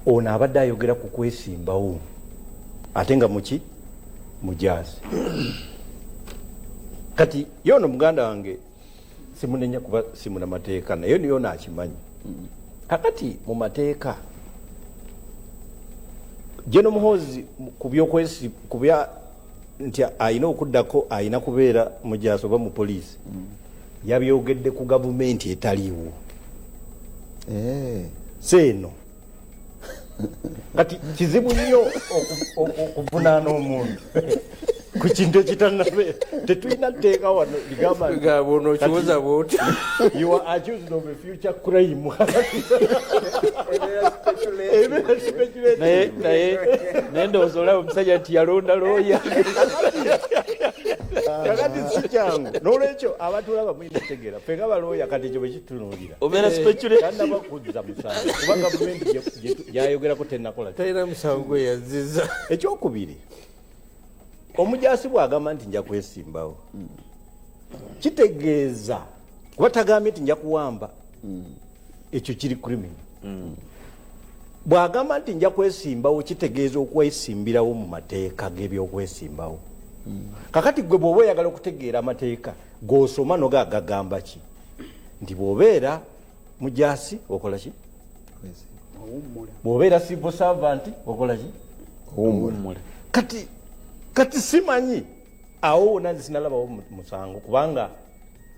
ono abadde ayogera ku kwesimbawo ate nga muki mujaasi. Kati ye ono muganda wange simunenya kuba simuna mateeka, naye niyo naakimanyi. Kakati mu mateeka General Muhoozi ku bya nti alina okuddako alina kubeera mujaasi oba mu poliisi, yabyogedde ku gavumenti etaliiwo. Seeno kati kizibu nnyo okuvunaana omuntu ku kintu ekitannabeera. Tetulina tteeka wano ligamba okiwoza bw'otyo. You are accused of a future crime. Naye ndowooza olaba omusajja nti yalonda looya. Kakati si kyangu. N'olwekyo abatulaba mulina okutegeera ffe nga balooya kati ekyo bwe kitunuulira. Obeera speculate. Tannaba kuzza musango kuba gavumenti gyayogerako tennakola. Talina musango gwe yazizza. Ekyokubiri, omujaasi bw'agamba nti nja kwesimbawo kitegeeza kuba tagambye nti nja kuwamba, ekyo kiri criminal. Bw'agamba nti nja kwesimbawo kitegeeza okwesimbirawo mu mateeka g'ebyokwesimbawo. Kakati gwe bw'oba oyagala okutegeera amateeka g'osoma noga agagamba ki, nti bw'obeera mujaasi okola ki, bw'obeera civil servant okola ki, owummula. Kati simanyi awo wonna nze sinalabawo musango, kubanga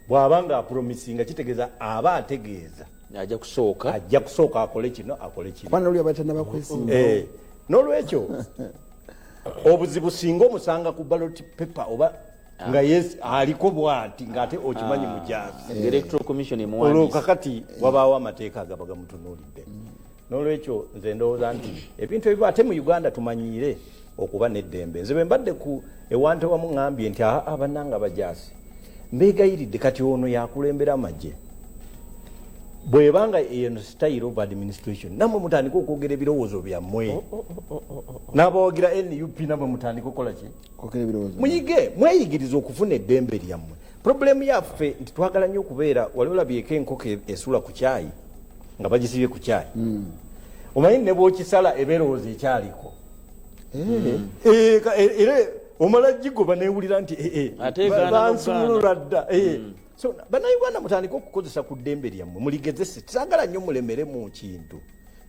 bw'aba nga apromisinga kitegeeza aba ategeeza ajja kusooka, ajja kusooka akole kino akole kino. Kubanga oli aba tannaba kwesimbawo. N'olwekyo obuzibu singa omusanga ku ballot paper oba nga yes aliko bw'ati ng'ate okimanyi mujaasi. Electoral Commission olwo emuwandiise. Kakati wabaawo amateeka agaba gamutunuulidde. N'olwekyo nze ndowooza nti ebintu ebiba ate mu Uganda tumanyiire okuba n'eddembe. Nze bwe mbadde ku ewantu ewamu ŋŋambye nti aa bannange abajaasi mbeegayiridde, kati ono yakulembera amagye, bwebanga eno style of administration nammwe mutandike okwogera ebirowoozo byammwe, n'abawagira NUP nammwe mutandike okukola ki, Kwogera ebirowoozo. Muyige mweyigirize okufuna eddembe lyammwe. Problemu yaffe nti twagala nnyo okubeera wali olabyeko enkoko esula ku kyayi nga bagisibye ku kyayi, omanyi ne bwokisala ebeerowooza ekyaliko. Era omala gigoba newulira nti Ate egaana bansumulula dda. So bannayuganda mutandike okukozesa ku ddembe lyammwe, muligezese. Saagala nnyo mulemere mu kintu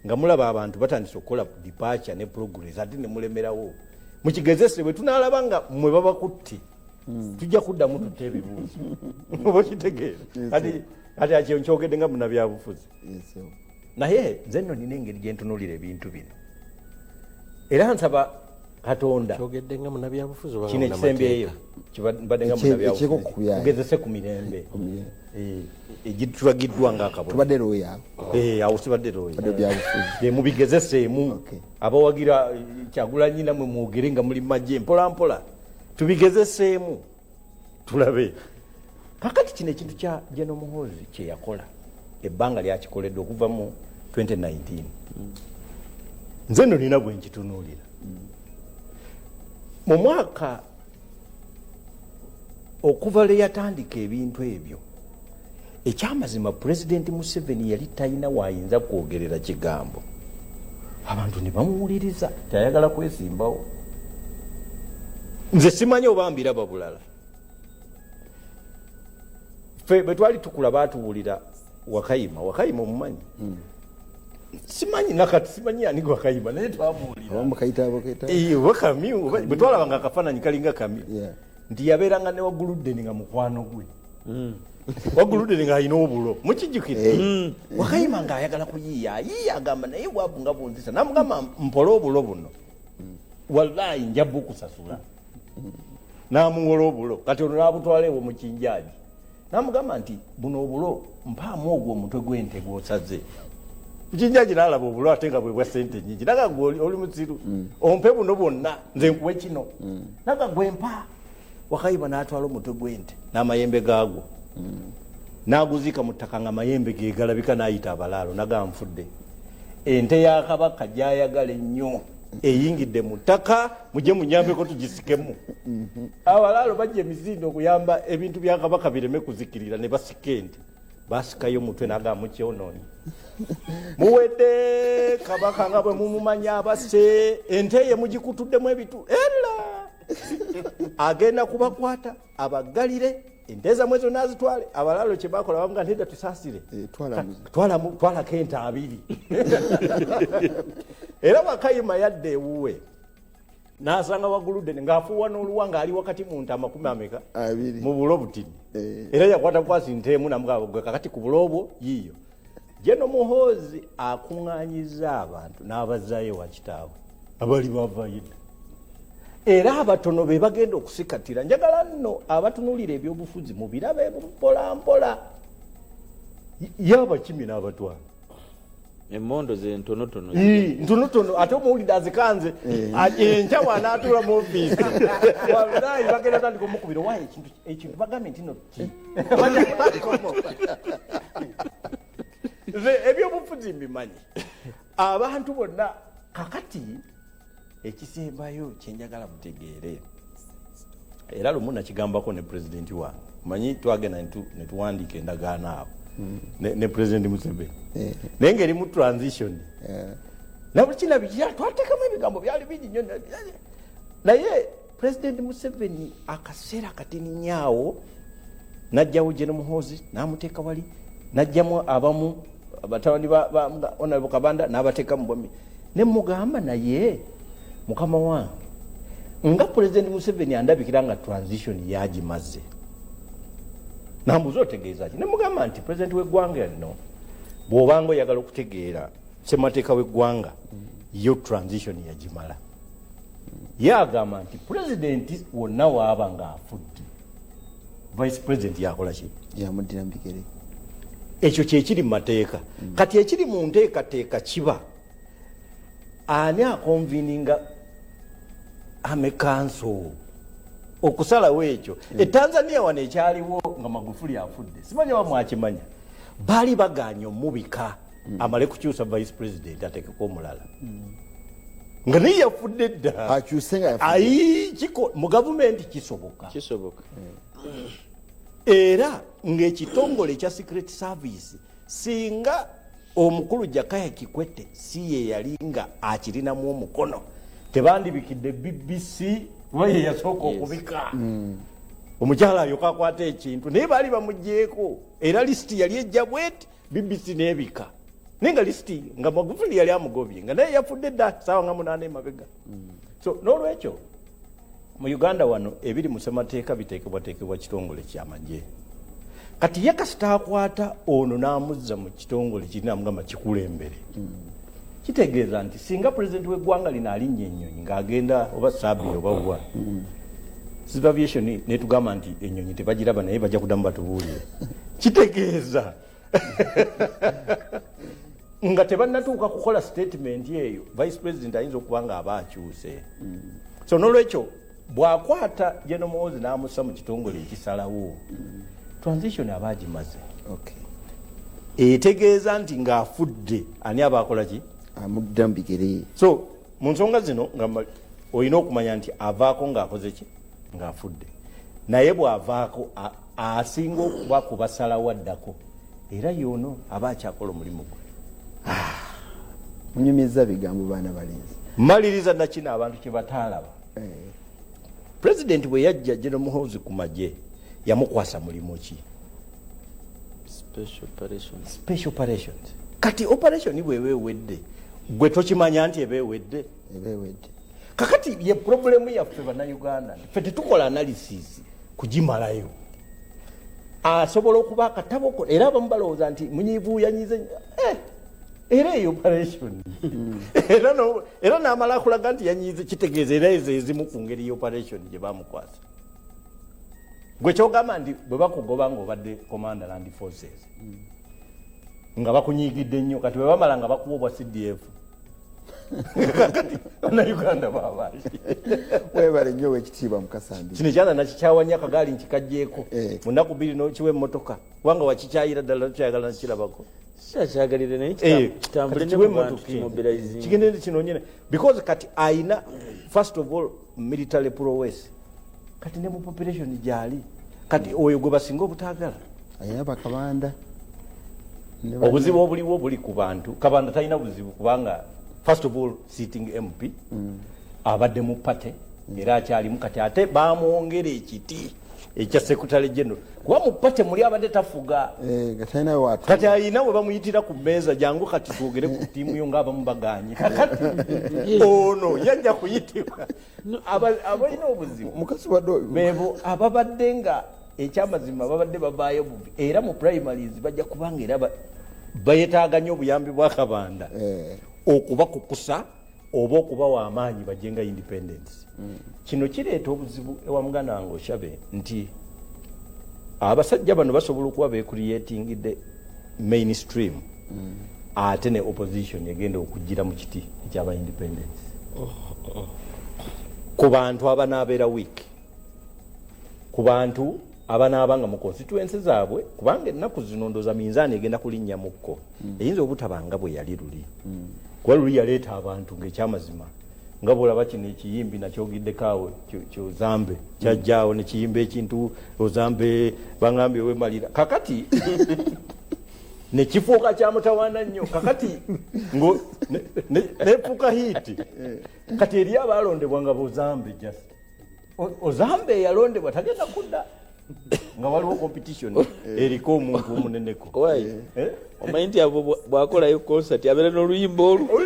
nga mulaba abantu batandise okukola departure ne progress ate ne mulemerawo. Mukigezese, bwe tunaalaba nga mmwe babakutte tujja kuddamu tutte ebibuuzo, oba okitegeera. Kati akyo nkyogedde nga munnabyabufuzi, naye nze nno nina engeri gye ntunuulira ebintu bino, era nsaba Katonda Kyogedde nga munnabyabufuzi oba nga kino ekisembyeyo munnamateeka? Mbadde nga Ekyeko munnabyabufuzi. kubyayo. Tugezese ku mirembe egitulagiddwa ng'akabonero. Tubadde looya. Awo sibadde looya. Tubadde byabufuzi. Mubigezeseemu. Abawagira Kyagulanyi namwe mwogere nga muli magye mpola mpola, tubigezeseemu tulabe. Kakati kino ekintu kya General Muhoozi kye yakola, ebbanga lyakikoledde okuva mu 2019, nze nno nina bwe nkitunuulira. Mu mwaka okuva lwe yatandika ebintu ebyo, ekyamazima Pulezidenti Museveni yali talina wayinza kwogerera kigambo, abantu ne bamuwuliriza. Tayagala kwesimbawo, nze simanyi oba mbiraba bulala. Ffe bwe twali tukula baatuwulira Wakayima. Wakayima omumanyi? Simanyi nakati, simanyi ani Wakayima, naye twamuwulira. Oba mukayita aboketa. Oba kamyu, bwe twalabanga akafaananyi kalinga kamyu. Nti yabeeranga ne Waguluddeni nga mukwano gwe. Waguluddeni ng'alina obulo, mukijjukire. Wakayima ng'ayagala kuyiiya, ayiiya, agamba naye bwavu nga bunzisa, namugamba mpole obulo buno, wallayi nja bukusasula. N'amuwola obulo, kati ono n'abutwala ewo mu kinjaji, namugamba nti buno obulo mpaamu ogwo omutwe gw'ente gw'osaze. Mukinjaji n'alaba obulo ate nga bwe bwa ssente nnyingi, naga gwe oli musiru, ompe buno bwonna nze nkuwe kino. Naga gwe mpa. Wakayima n'atwala omutwe gw'ente n'amayembe gaagwo, n'aguziika mu ttaka nga amayembe ge galabika, n'ayita abalaalo naga nfudde, ente ya Kabaka gy'ayagala ennyo eyingidde mu ttaka, mujje munyambeko tugisikemu. Abalaalo bajja emisinde okuyamba ebintu bya Kabaka bireme kuzikirira, ne basika ente, basikayo omutwe, naga mukyonoonye, muwedde, Kabaka nga bwe mumumanya abasse ente ye mugikutuddemu ebitu, era agenda kubakwata abaggalire ente zammwe zonna azitwale. Abalaalo kye bakola bamuga nti tusaasire. Twalako ente 20. Era Wakayima yadda ewuwe n'asanga Waguludde ng'afuuwa n'oluwa ng'ali wakati mu nte amakumi ameka Abiri. mu bulo butini. Era yakwata bukwasi nte emu namugamba gwe kakati ku bulo obwo yiiyo. General Muhoozi akuŋŋaanyiza abantu n'abazaayo wa kitaabwe abali bavayo dda, era abatono be bagenda okusikatira. Njagala nno abatunuulira ebyobufuzi mubirabe mpola mpola, ye abakimi n'abatwala. Emmondo ze ntonotono. Ntonotono, ate omuwulidde azikanze. Enkya bw'anaatuula mu ofiisi, wallahi bagenda tandika omukubira waayo ekintu bagambye nti no ki. Nze ebyobufuzi mbimanyi, abantu bonna. Kakati ekisembayo kyenjagala mutegeere, era lumu nakigambako ne pulezidenti wange, manyi twagenda netuwandiika endagaano awo ne Pulezidenti Museveni, naye ngaeri mu transition nabuli kina biki, twateekamu ebigambo byali bingi nnyo, naye Pulezidenti Museveni akaseera katini nyaawo najjawo General Muhoozi n'amuteeka wali, najjamu abamu batabani ba Honorable Kabanda n'abateeka mu bwami. Ne mugamba naye mukama wange nga Pulezidenti Museveni andabikira nga transition yagimaze. Nambuuza otegeeza ki? Ne mugamba nti pulezidenti w'eggwanga nno bw'obanga oyagala okutegeera ssemateeka w'eggwanga, yo transition yagimala. Ye agamba nti pulezidenti wonna waaba ng'afudde, vice president yakola ki? Yamuddira mu bigere. Ekyo kyekiri mu mateeka. Kati ekiri mu nteekateeka kiba ani aconveninga army council okusalawo ekyo. E Tanzania wano ekyaliwo nga Magufuli afudde, simanya oba mwakimanya, baali baganye omubika amale kukyusa vice president atekeko omulala nga naye yafudde dda. Akyuse nga yafudde. Ayi, kiko mu gavumenti kisoboka. Kisoboka. Era ng'ekitongole ekya secret service, singa omukulu Jakaya Kikwete si ye yali nga akirinamu omukono, tebandibikidde BBC kuba ye yasooka okubika. Omukyala ayoka akwata ekintu, naye baali bamugyeko, era lisiti yali ejja bweti, BBC n'ebika, naye nga lisiti nga Magufuli yali amugobye nga naye yafudde dda saawa nga 8 emabega. So n'olwekyo mu Uganda wano ebiri mu ssemateeka biteekebwateekebwa kitongole kyamagye. Kati ye kasita akwata ono n'amuzza mu kitongole kirina amugamba kikulembere. Kitegeeza nti singa pulezidenti w'eggwanga lino alinnya ennyonyi ng'agenda oba Sabiya oba wa, civil aviation netugamba nti ennyonyi tebagiraba, naye bajja kuddamu batubuulire. Kitegeeza nga tebannatuuka kukola statement eyo, vice president ayinza okuba nga aba akyuse. So nolwekyo bw'akwata General Muhoozi n'amussa mu kitongole ekisalawo, transition aba agimaze. Etegeeza nti ng'afudde, ani aba akola ki? Amudda mu bigere. So mu nsonga zino nga olina okumanya nti avaako ng'akoze ki? Ng'afudde. Naye bw'avaako, asinga okuba kubasalawo addako, era yoono aba akyakola omulimu gwe. Munyumiza bigambo, baana balenzi. Maliriza nakino abantu kye bataalaba. Pulezidenti bwe yajja General Muhoozi ku magye, yamukwasa mulimu ki? Special operations. Special operations. Kati operation bweba ewedde, gwe tokimanya nti eba ewedde? Eba ewedde. Kakati ye problem yaffe Bannayuganda, ffe tetukola analysis kugimalayo. Asobola okuba akatabo ko, era abamu balowooza nti munyiivu yanyize. Era eyo operation era era n'amala akulaga nti yanyiize, kitegeeza era ezo ezimu ku ngeri y'operation gye bamukwasa. Gwe kyogamba nti bwe bakugoba ng'obadde commander land forces, nga bakunyiigidde nnyo, kati bwe bamala nga bakuwa obwa CDF, kakati Bannayuganda babaki? Webale nnyo, owekitiibwa Mukasambi. Kino ekyana nakikyawanya, akagaali nkikajjeeko. Mu nnaku 2 nokiwa emmotoka, kubanga wakikyayira ddala, tokyayagala nakirabako. Sikyagalire, naye kitambule ne mu bantu, kimobilizing. Kigende kinonyene, because kati ayina first of all military prowess, kati ne mu population gyali, kati oyo gwe basinga obutaagala. Ayaba Kabanda. Obuzibu obuliwo buli ku bantu. Kabanda talina buzibu, kubanga first of all sitting MP, abadde mu party era akyalimu. Kati ate bamwongera ekiti ekya secretary general, kuba mu party muli abadde tafuga. Eh, nga talina watu. Kati ayina we bamuyitira ku mmeeza, jangu kati twogere ku ttiimu yo, ng'abamu baganye. Kakati ono yajja kuyitibwa. Abalina obuzibu Mukazi wadde. bebo ababadde nga ekyamazima babadde bavaayo bubi, era mu primaries bajja kubanga era bayetaaga nnyo obuyambi bwa Kabanda okubakukusa oba okubawa amaanyi bajje nga independence. Kino kireeta obuzibu ewa muganda wange Oshabe, nti abasajja bano basobola okuba becreatingidde mainstream, ate ne opposition egenda okugira mu kiti ekyaba independence ku bantu abanaabeera weak, ku bantu abanaaba nga mu constituency zaabwe, kubanga ennaku zino ndooza minzaani egenda kulinnya mukko, eyinza obutaba nga bwe yali luli, kuba luli yaleeta abantu ngaekyamazima nga bwolaba kino ekiyimbi nakyogiddeko awo kyozambe kyajjaawo nekiyimba ekintu ozambe bangambye wemalira, kakati nekifuuka kyamutawaana nnyo, kakati nefuuka hit. Kati eri abalondebwa nga bozambe, just Ozambe eyalondebwa tagenda kudda nga waliwo competition eriko omuntu omuneneko. Eh? Omanyi nti abo bwakolayo concert abeera n'oluyimba olwo.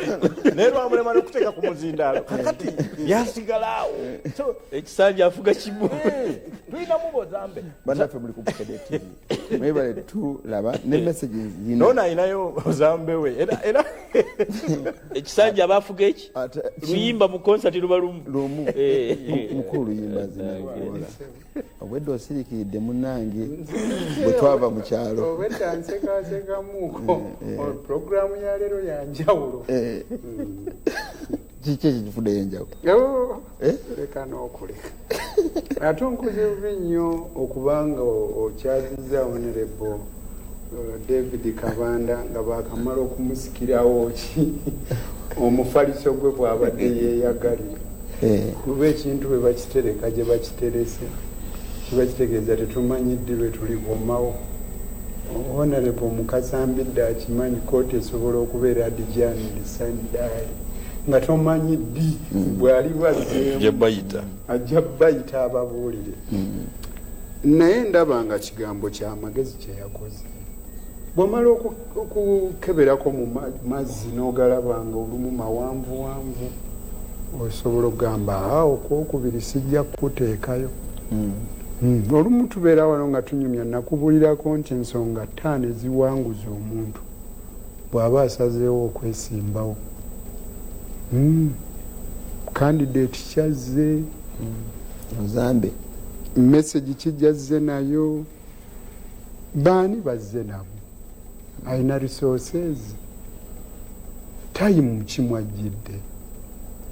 Naye lwamulema nokuteeka ku muzindaalo, kakati byasigala awo. Ekisanja afuga kimu. Tulinamu bozambe. Bannaffe muli ku Bukedde TV, mwebale tulaba ne messages zino. Noona ayinayo ozambe we era. Ekisanja aba afuga eki luyimba mu concert luba lumu. Lumu. Mukulu luyimba zinakola obwedde osirikiridde munnange bwe twava mu kyalo. Obwedda nsekasekamuko, puroguramu ya leero yanjawulo. Kiki ekikifuddeyo enjawulo? Oh, Eh? leka n'okuleka, ate onkoze bubi nnyo okubanga okyaziza Honorable David Kabanda nga bakamala okumusikirawo ki omufaliso gwe bwabadde yeeyagalira. Kuba ekintu bwe bakitereka gye bakiterese, kiba kitegeeza tetumanyi ddi lwe tulikomawo. Honorable Mukasambidde akimanyi kooti esobola okubeera adjourned sine die, nga tomanyi ddi bw'ali bazzeemu. Gye bayita. Ajja bayita ababuulire. Naye ndaba nga kigambo kyamagezi kyeyakoze. Bwomala okukeberako mu mazzi n'ogalaba nga olumu mawanvuwanvu, osobola okugamba, "Aa, okwokubiri sijja kukuteekayo." Olumu tubeera wano nga tunyumya, nakubulirako nti ensonga 5 eziwanguza omuntu bw'aba asazeewo okwesimbawo. Candidate kyazze. Ozambe. Message kijazze nayo, baani bazze nabo, alina resources, time kimwajjidde,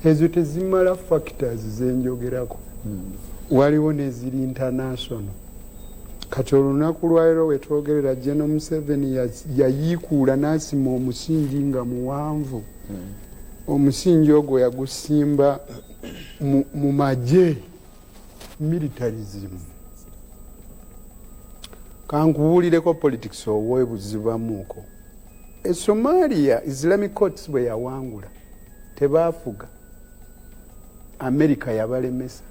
ezo tezimala factors zenjogerako. Waliwo neziri international. Kati olunaku lwaliro wetwogerera, General Museveni yayiikuula n'asima omusingi nga muwanvu. Omusingi ogwo yagusimba mu magye, militarism. Kankubuulireko politics owebuzibamuuko. E Somalia, Islamic Courts bwe yawangula, tebaafuga, America yabalemesa.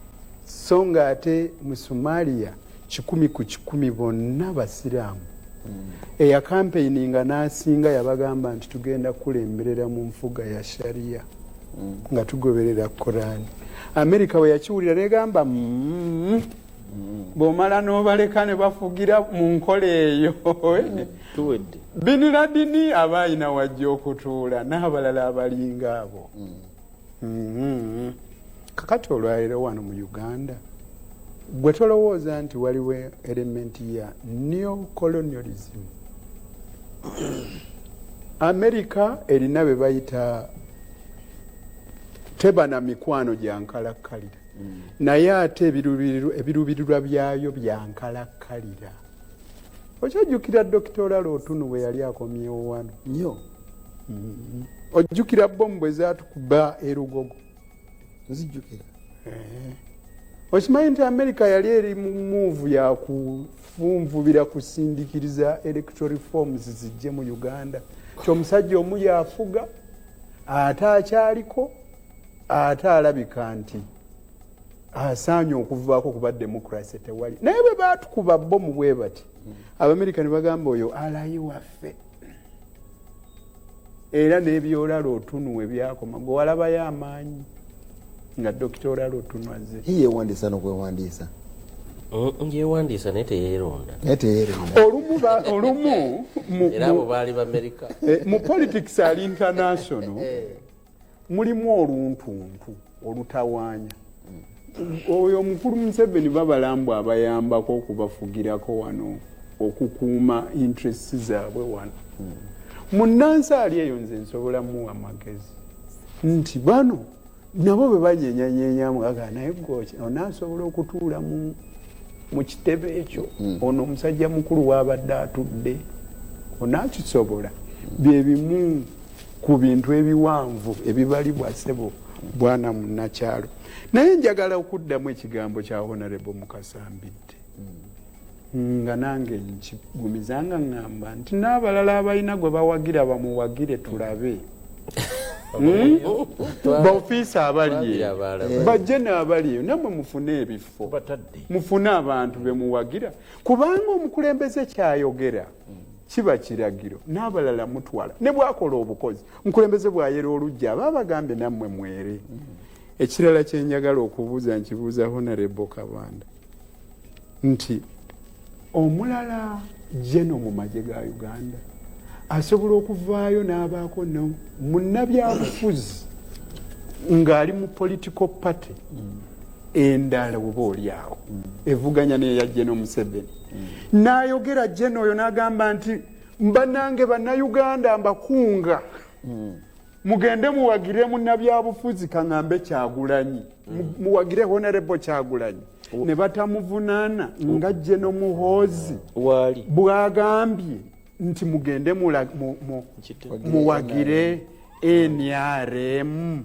So nga ate mu Somalia 100% bonna basiraamu. Eyacampaigninga n'asinga yabagamba nti tugenda kukulemberera mu nfuga ya sharia nga tugoberera Korani. Amerika bwe yakiwulira negamba, bw'omala n'obaleka ne bafugira mu nkola eyo, Tuwedde. Bin Laden aba ayina wajja okutuula n'abalala abalinga abo. Kakati olwaleero wano mu Uganda, gwe tolowooza nti waliwo element ya neocolonialism? America erina be bayita teba na mikwano gya nkalakkalira, naye ate ebiruubirirwa byayo bya nkalakkalira. Okyajjukira Dokita Olara Otunu bwe yali akomyewo wano? Nnyo. Ojjukira bomu bwe zaatukuba erugogo? Nzijjukira. Okimanyi nti Amerika yali eri mu move yakufunvubira kusindikiriza electoral reforms zijje mu Uganda, ti omusajja omu yafuga ate akyaliko, ate alabika nti asaanye okuvaako kuba democracy tewali. Naye bwe baatukuba bomu bwe bati, Abamerika ne bagamba oyo ally waffe, era n'ebyoLara Otunu we byakoma. Gwe walabayo amaanyi nga Dokita Olara Otunu azze? Yewandiisa n'okwewandiisa. Yewandiisa naye teyeeronda. Naye teyeeronda. Olumu Era abo baali Bamerika. Mu politics ali international mulimu oluntuntu olutawaanya. Oyo omukulu Museveni babalambw abayambako okubafugirako wano, okukuuma interests zaabwe wano. Munnansi ali eyo, nze nsobola muwa amagezi nti bano nabo bwe banyenyanyenyamu aga, naye gwoki onaasobola okutuula mu kitebe ekyo? Ono omusajja mukulu waabadde atudde onaakisobola? Bye bimu ku bintu ebiwanvu ebibalibwa, ssebo bwana munnakyalo. Naye njagala okuddamu ekigambo kya Honorable Mukasambidde, nga nange nkigumiza nga ŋŋamba nti n'abalala abalina gwe bawagira bamuwagire tulabe. Baofiisa abali eyo bajje n'abali eyo, nammwe mufune ebifo, mufune abantu bemuwagira, kubanga omukulembeze kyayogera kiba kiragiro n'abalala mutwala. Ne bwakola obukozi, omukulembeze bwayera olujja, aba abagambye nammwe mwere. Ekirala kyenjagala okubuuza, nkibuuza Honorable Kabanda, nti omulala general mu magye ga Uganda asobola okuvaayo n'abaako munnabyabufuzi ng'ali mu political party endala oba oli awo evuganya neya General Museveni, n'ayogera general oyo n'agamba nti bannange Bannayuganda, mbakunga mugende muwagire munnabyabufuzi, kaŋŋambe Kyagulanyi, muwagire Honorable Kyagulanyi, ne batamuvunaana nga General Muhoozi bwagambye nti mugende muwagire NRM.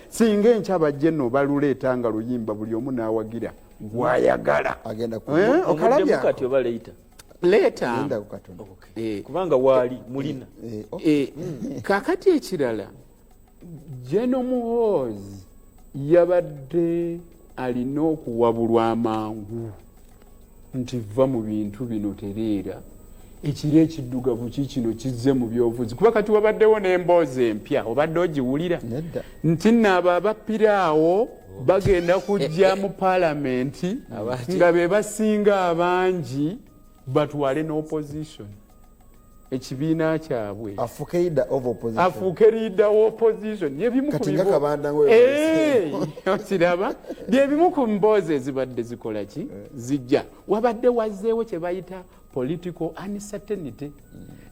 Singa enkya bajje no baluleeta nga luyimba, buli omu n'awagira gwayagala. Kati oba leeta. Leeta. Kubanga waali mulina. Kakati ekirala, General Muhoozi yabadde alina okuwabulwa amangu nti va mu bintu bino, tereera. Ekiro ekiddugavu kikino kizze mu byobufuzi, kuba kati wabaddewo n'emboozi empya, obadde ogiwulira nti nno abo abappiraawo bagenda kujja mu paalamenti nga be basinga abangi, batwale n'opposition. Ekibiina kyabwe. Afuuke leader of opposition. Afuuke leader wa opposition. Byebimu ku Kati nga bibo- Kabanda ng'oyo Okiraba, byebimu ku mboozi ezibadde zikola ki, zijja wabadde wazzeewo kye bayita political uncertainty,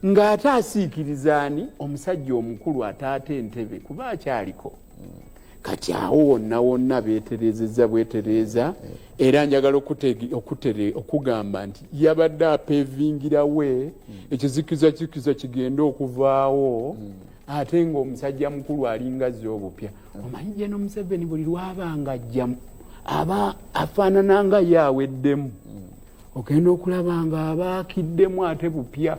ng'ate asiikiriza ani? Omusajja omukulu ataata entebe kuba akyaliko. Kati awo wonna wonna beeterezezza bwetereeza. Era njagala okugamba nti yabadde apavingirawe ekizikiza kikiza kigende okuvaawo, ate ng'omusajja mukulu alinga azze obupya. Omanyi General Museveni buli lwabanga ajja aba afaanana nga ye aweddemu, ogenda okulaba nga abaakiddemu ate bupya.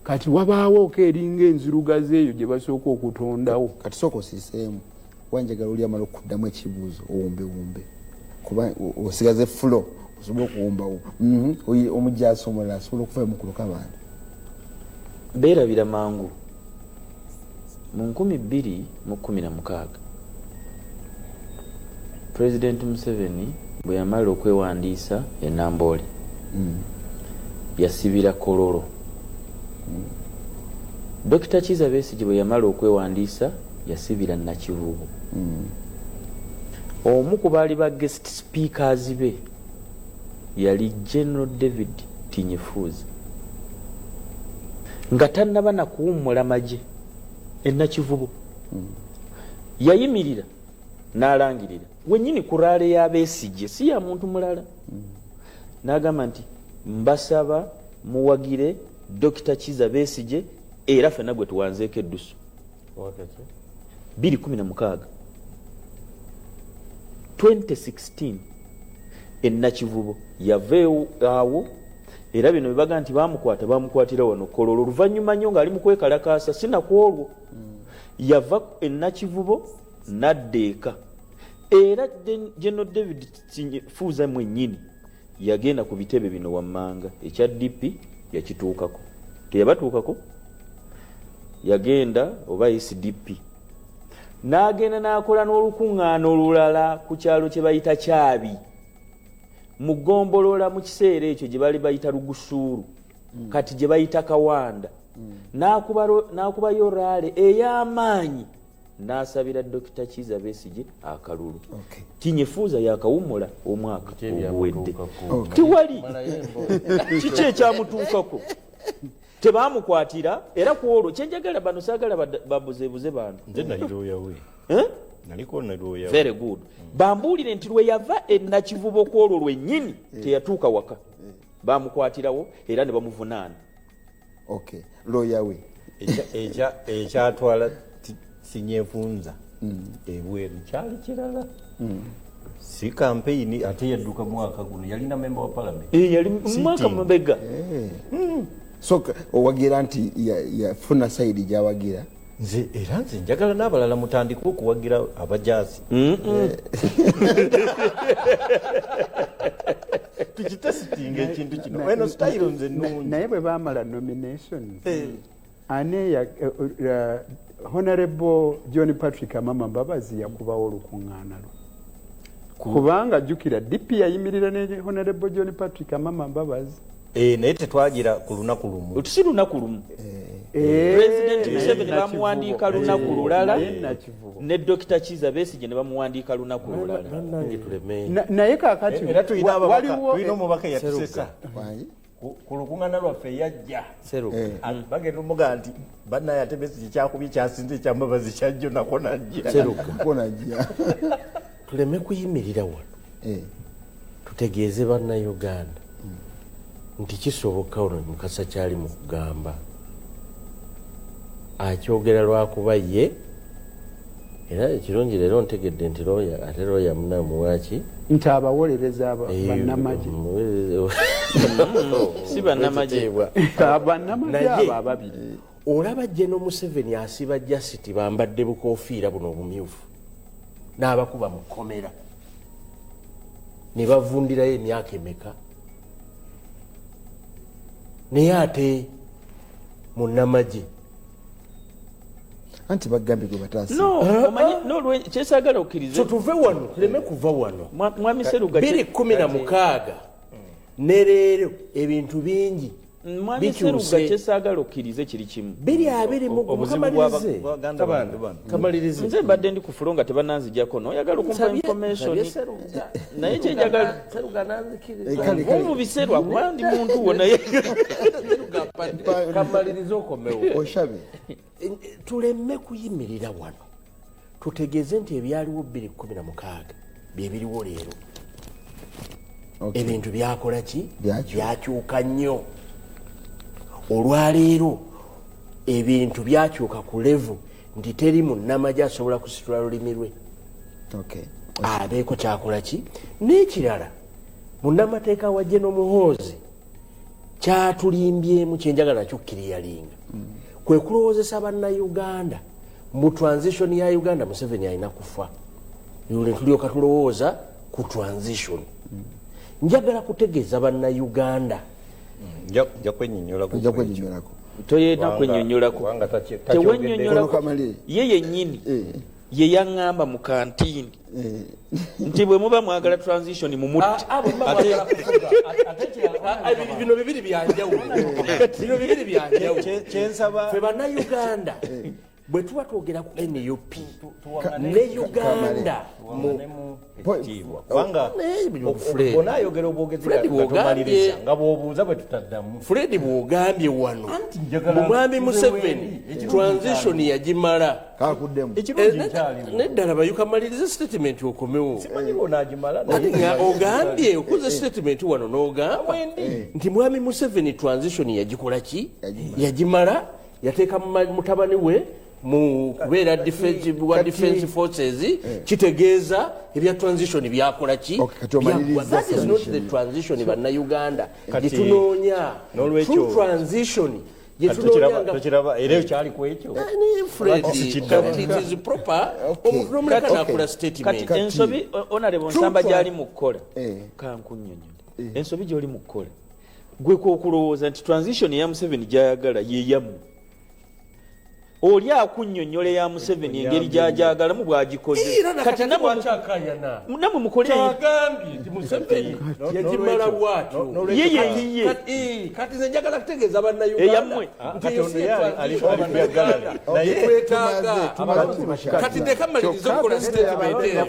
Kati wabaawo eringa enzirugazi eyo gye basooka okutondawo. Kati sooka osiiseemu, wanjagala oli amala okuddamu ekibuuzo owumbewumbe, kuba osigaze fulo osobola okuwumbawo. Omujjaasi omulala asobola okuvayo mukuluka abantu. Beerabira mangu. Mu 2016, Pulezidenti Museveni bwe yamala okwewandiisa e Namboole, yasibira Kololo. Dr Kiza Besigye bwe yamala okwewandiisa, yasibira Nakivubo. Omu ku baali ba guest speakers be yali General David Tinyefuza, nga tannaba na kuwummula magye. Enakivubo yayimirira n'alangirira wenyini ku rally ya Besigye, si ya muntu mulala, n'agamba nti, "Mbasaba muwagire Dr Kiza Besigye, era fenna gwe tuwanzeeko eddusu." 216, 2016, Enakivubo yava awo. Era bino bebaga nti bamukwata, bamukwatira wano Kololo oluvannyuma nnyo ng'ali mu kwekalakaasa. Sinaku olwo yava Enakivubo nadda eka, era General David Fuuza mwennyini yagenda ku bitebe bino wammanga, ekya DP yakituukako, teyabatuukako, yagenda oba SDP, n'agenda n'akola n'olukuŋŋaana olulala ku kyalo kye bayita Kyabi mu ggombolola mu kiseera ekyo gye bali bayita Lugusuulu, kati gye bayita Kawanda. N'akubayo rally ey'amaanyi n'asabira Dr Kiza Besigye akalulu. Tinyefuuza yakawumula omwaka oguwedde. Tewali kiki ekyamutuukako, tebamukwatira. Era ku olwo kyenjagala, bano saagala babuzeebuze bantu. Nze nali looya we. Eh? Naliko ne looya we. Very good. Bambuulire nti lwe yava Enakivubo ku olwo lwennyini teyatuuka waka, bamukwatirawo era ne bamuvunaana. Okay, lawyer we. Ekyatwala Sinyefunza ebweru kyali kirala, si kampeyini. Ate yadduka mwaka guno, yalina member wa parliament. Eh, yali mu mwaka Sitting. mabega. So owagira nti yafuna side gyawagira. Nze era nze njagala n'abalala mutandike okuwagira abajaasi, tukitesitinga ekintu kino. Eno sitayiro nze nnungi. Naye bwe bamala nominations, ane ya Honorable John Patrick Amama Mbabazi yakubawo olukuŋŋaana lwe, kubanga jjukira DP yayimirira ne Honorable John Patrick Amama Mbabazi. Eh, naye tetwagira ku lunaku lumu. Si lunaku lumu. President Museveni bamuwandiika lunaku lulala, Naye Nakivubo. ne Dr Kiza Besigye ne bamuwandiika lunaku lulala. Bannange, tuleme. Naye kakati Era tulina ababaka, waliwo tulina omubaka eyatusesa Wangi? Ku lukuŋŋaana lwaffe yajja. Seruka. Bagenda omugaa nti bannaye, ate Besigye kyakubye kyasinze ekyambabazi kyajjo, nako najja. Seruka. Kona jja. Tuleme kuyimirira wano. Tutegeeze Bannayuganda nti kisoboka. Ono Mukasa kyali mu kugamba akyogera lwakuba ye, era ekirungi leero ntegedde nti looya, ate looya munamuwaki. Nti abawolereza bannamagye. Si bannamagye. Bannamagye. Naye abo ababiri. Olaba General Museveni asiba jasiti, bambadde bukofiira buno obumyufu, n'abakuba mu kkomera ne bavundirayo emyaka emeka, naye ate munnamagye. Anti bagambye gwe bataasi. No, omanyi kyesaagala okkirize. So tuve wano, tuleme kuva wano. Mwami Seruga, 2016 ne leero ebintu bingi. Mwami Seruga, kyesaagala okkirize kiri kimu. 20 mu Obuzibu kamalirize. Bw'abaganda bange bano. Kamalirize. Nze mbadde ndi ku floor nga tebananzijjako, noyagala okumpa information. Nsabye Seruga. Naye kyenjagala Seruga nanzikiriza. Kale, kale. Mu biseera kuba ndi muntu wo, naye Seruga mpadde. Kamalirize okomewo. Oshabe. Tuleme kuyimirira wano tutegeeze nti ebyaliwo 2016 byebiriwo leero. Ebintu byakola ki? Byakyuka. Byakyuka nnyo. Olwaleero ebintu byakyuka ku level nti teri munnamagye asobola kusitula lulimi lwe. Abeeko kyakola ki? N'ekirala, munnamateeka wa General Muhoozi kyatulimbyemu, kyenjagala nakyo kiriyalinga, kwe kulowoozesa bannayuganda mu transition ya Uganda Museveni alina kufa, ne tulyoka tulowooza ku transition. Njagala kutegeeza bannayuganda. Nja kwenyinyolako. Ojja kwenyinyolako. Toyina Kubanga- kwennyonnyolako. Kubanga Tewennyonnyolako. Kamaliri. Ye yennyini ye yaŋŋamba mu kantiini nti bwe muba mwagala transition mumutte. Bino bibiri byanjawulo, bino bibiri byanjawulo. Kyensaba Ffe bannayuganda bwe tuba twogera ku NUP ne Uganda mu ekitiibwa, kubanga Naye bino Fred. onaayogera obwogezi Fred nga tomaliriza, bw'ogambye- nga bw'obuuza bwe tutaddamu. Fred, bw'ogambye wano Anti njagala mu mwami nze Museveni wendi, ekirungi transition nkyaliwo. yagimala. Kakuddemu. Ekirungi nkyaliwo. Neddala bayukamalirize statement okomewo. Simanyi lwonaagimala. Ate nga ogambye okoze statement wano n'ogamba nti mwami Museveni transition yagikola ki? Yagimala, yateeka mutabani we mu kubeera wa defense forces, kitegeeza ebya transition byakola ki? Okay, kati omaliriza Byaggwa. That is not the submission. transition bannayuganda Kati- gyetunoonya. N'olwekyo- True transition Kati gyetunoonya nga tokiraba era ekyali ku ekyo. Fred, Sikiddamu. kati it is proper Okay. omuntu n'omuleka n'akola Kati statement. ensobi, honorable Nsamba, gyali mu kukola, kankunnyonnyole ensobi gy'oli mu kukola, gwe kwokulowooza nti transition eya Museveni gyayagala yeyammwe. Oli akunnyonnyola eya Museveni engeri gyajagalamu bw'agikoze. Era Kati nakati nammwe nammwe mukole. Kyagambye nti Museveni yagimala bwatyo. Ye yeyiye. Kati nze njagala kutegeeza bannayuganda Eyammwe. nti Kati eyo ono si ye transition ali bannayuganda Naye- twetaaga. Tumaze. Kati leka malirize okukola statement eyo,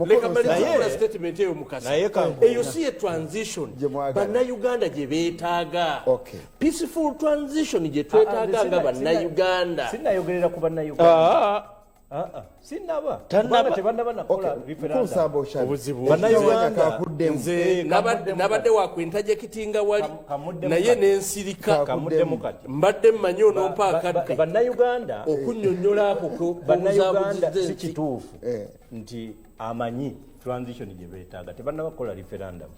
leka malirize okukola statement eyo, Mukasa. Naye kanku- Eyo si ye transition Gye mwagala. bannayuganda gye beetaaga. Peaceful transition gye twetaaga nga bannayuganda. Sinnayogerera ku bannayuganda. Ah, Ah, ah, sinnaba. Tannaba. Kubanga tebannaba nakola referendum. Nsamba oshabe. Obuzibu. Bannayuganda- Kakuddemu. Nze nabadde wakwintajectinga wali, Kamuddemu naye kati. nensirika. Kamuddemu kati. Mbadde mmanyi onompa akadde Bannayuganda, okunnyonnyola ako bannayuganda kobuzaabuziza si ensi. kituufu nti amanyi transition gye beetaaga tebannaba kukola referendum.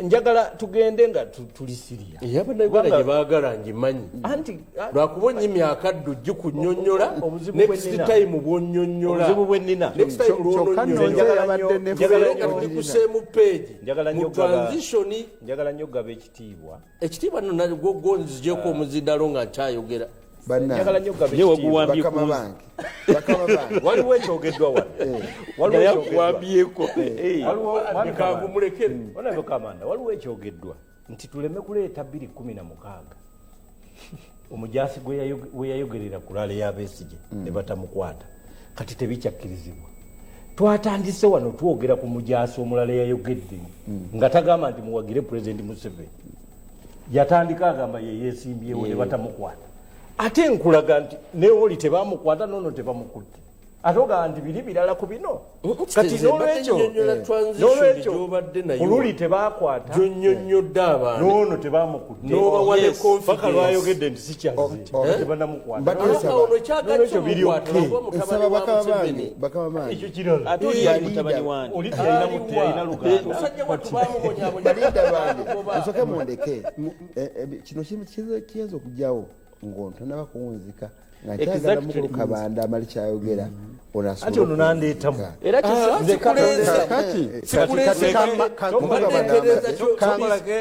Njagala tugende nga tuli serious. Era bannayuganda gye baagala ngimanyi, Anti lwakuba onyimya akaddu gikunyonnyola. Obuzibu Next bwe nnina. time bwonnyonnyola, Obuzibu bwe nnina. next time Kyokka nno lwononnyonnyola, nze yabadde ne Njagala nga tuli ku same page Njagala mu nnyo transition. Njagala nnyo okugaba ekitiibwa. Ekitiibwa nno gwo nzijeko omuzindalo nga nkyayogera. Njagala nnyo okugaba Ye ekitiibwa. waguwambye Bakama ku bange, bakama bange. Waliwo ekyogeddwa wano. Waliwo Naye ekyogeddwa. akuwambyeko. Waliwo mwami Kamanda. Kangumulekere. Honorable Kamanda, waliwo ekyogeddwa nti tuleme kuleeta 2016, omujasi we yayogerera ku rally y'Abesigye ne batamukwata. Kati tebikyakkirizibwa. Twatandise wano twogera ku mujasi omulala eyayogedde nga tagamba nti muwagire Pulezidenti Museveni, yatandika agamba ye yeesimbyewo ne batamukwata. Ate nkulaga nti neoli tebamukwata, nono tebamukutte, ate ogamba nti biri birala ku bino. Kati Nze mbadde n'olwekyo nnyonnyola transition n'olwekyo gy'obadde nayo. ku luli tebakwata, Gyonnyonnyodde abantu. Noono tebamukutte. N'obawa ne Paka confidence. lwayogedde nti sikyazze, tebanamukwata. Mbadde nsaba- Ono kyagala N'olwekyo biri kyomukwata okay. lwakuba mutabani Nsaba wa bakama bange, Museveni. bakama bange. Ekyo kirala. Ate oli yali mutabani wange. Oli teyalina luganda. Musajja wattu bamubonyabonya. Balinda bange, musoke mundeke. Kino kiyinza okugjawo ng'ontonaba kuwunzika nga nkyagala mukulu Kabanda amali kyayogera, ono asobole Ate ono nandeetamu. okuwunzika. Era Sikuleeze. Kati Sikuleeze.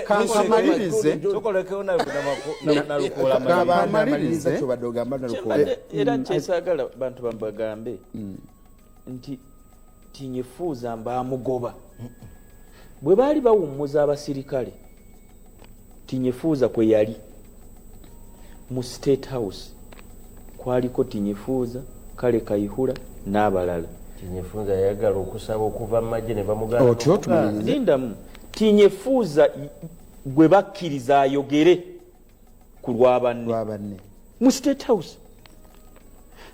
kankamalirize. Sokoleke Nalukola. Kabanda Kamalirize. amaliriza kyobadde ogamba, Nalukola. Kyembadde era kyesaagala bantu babagambe nti tinyefuuza mbaamugoba bwe baali bawummuza abasirikale. Tinyefuuza kwe yali mu State House, kwaliko Tinyefuuza, Kale Kayihura n'abalala. Tinyefuuza yayagala okusaba okuva mu magye ne bamugaana. Otyo tumalirize. Lindamu. Tinyefuuza gwe bakkiriza ayogere ku lwa banne lwa banne mu State House.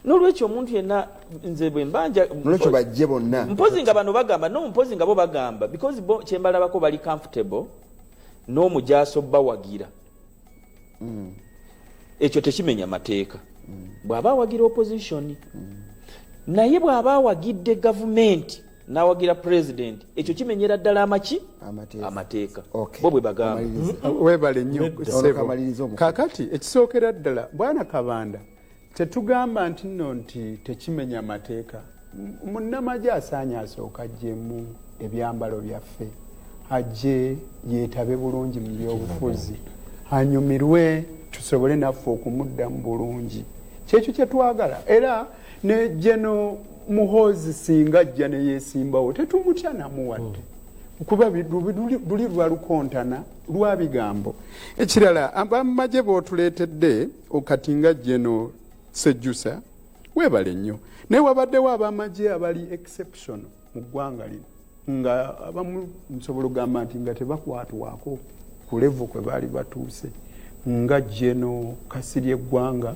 N'olwekyo omuntu yenna, nze bwe mbanja, nolwekyo bajje bonna. Mpozi nga bano bagamba no, mpozi nga bo bagamba, because bo kyembalabako bali comfortable n'omujaso bawagira. Ekyo tekimenya mateeka bw'aba awagira opposition, naye bw'aba awagidde gavumenti n'awagira president, ekyo kimenyera ddala amaki? Amateeka. Amateeka. Okay. Bo bwe bagamba. Omalirize. Webale nnyo, Ono ssebo. kamalirize omukulu. Kakati ekisookera ddala, bwana Kabanda, tetugamba nti nno nti tekimenya mateeka. Munnamagye asaanye asooka ajjemu ebyambalo byaffe, ajje yeetabe bulungi mu byobufuzi, anyumirwe, tusobole naffe okumuddamu bulungi. Kyekyo kyetwagala. Era ne Geno Muhoozi singa ajja ne yeesimbawo, tetumutya namuwadde, kuba luli lwa lukontana lwa bigambo. Ekirala, abamagye b'otuleetedde kati nga Geno Sejjusa, weebale nnyo, naye wabaddewo abamagye abali exceptional mu ggwanga lino, nga abamu nsobola okugamba nti nga tebakwatwako ku level kwe baali batuuse, nga Geno Kasirye Eggwanga.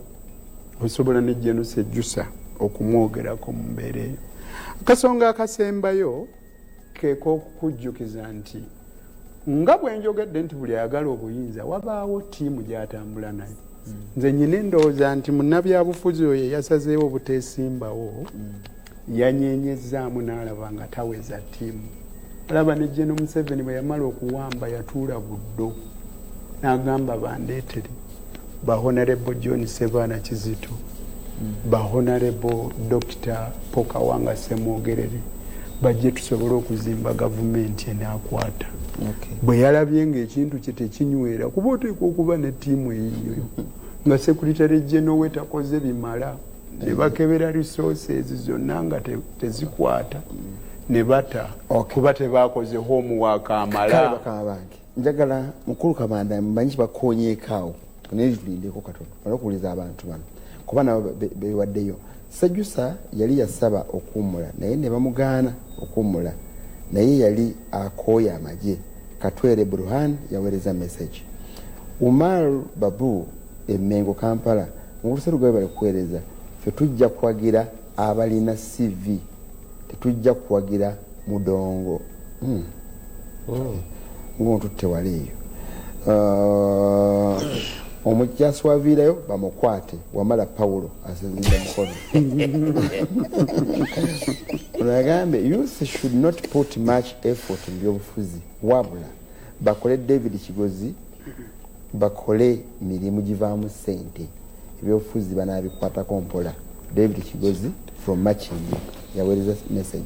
Osobola ne Geno Sejjusa okumwogerako mu mbeera eyo. Akasonga akasembayo keek'okukujjukiza nti nga bwe njogedde nti buli ayagala obuyinza wabaawo ttiimu gy'atambula nayo. Nze nyina endowooza nti munnabyabufuzi oyo eyasazeewo obuteesimbawo yanyenyezzaamu n'alaba nga taweza ttiimu. Alaba ne Geno Museveni bwe yamala okuwamba, yatuula Buddo n'agamba bandeetere ba Honorable John Sebaana Kizito, ba Honorable Dr Pokawanga Semwogerere, bajje tusobole okuzimba gavumenti enaakwata. Bwe yalabye ngaekintu kye tekinywera, kuba oteekwa okuba ne ttiimu eyiyo, nga secretary general we takoze bimala, ne bakebera resources zonna nga tezikwata, ne bata, kuba tebakoze homework Kale amala. Bakama bange, njagala mukulu Kabanda, mmanyi kibakonyeekaawo, naye tulindeko katono male okuwuliza abantu bano, kuba nabo bewaddeyo. Sejusa yali yasaba okuwummula naye ne bamugaana okuwummula, naye yali akooye amagye. Katwere Burhan yaweereza message. Umar Babu Emengo Kampala, mukulu Serugabe, bali kuweereza. Ffe tujja kuwagira abalina CV, tetujja kuwagira mudongo. Ng'ontutte wala eyo. Omujasi waviirayo bamukwate. Wamala Pawulo asinzidde mukono. Ono agambe youth should not put much effort mu byobufuzi, wabula bakole David Kigozi, bakole mirimu givaamu ssente, ebyobufuzi banabikwatako mpola. David Kigozi from Makindye yaweereza message.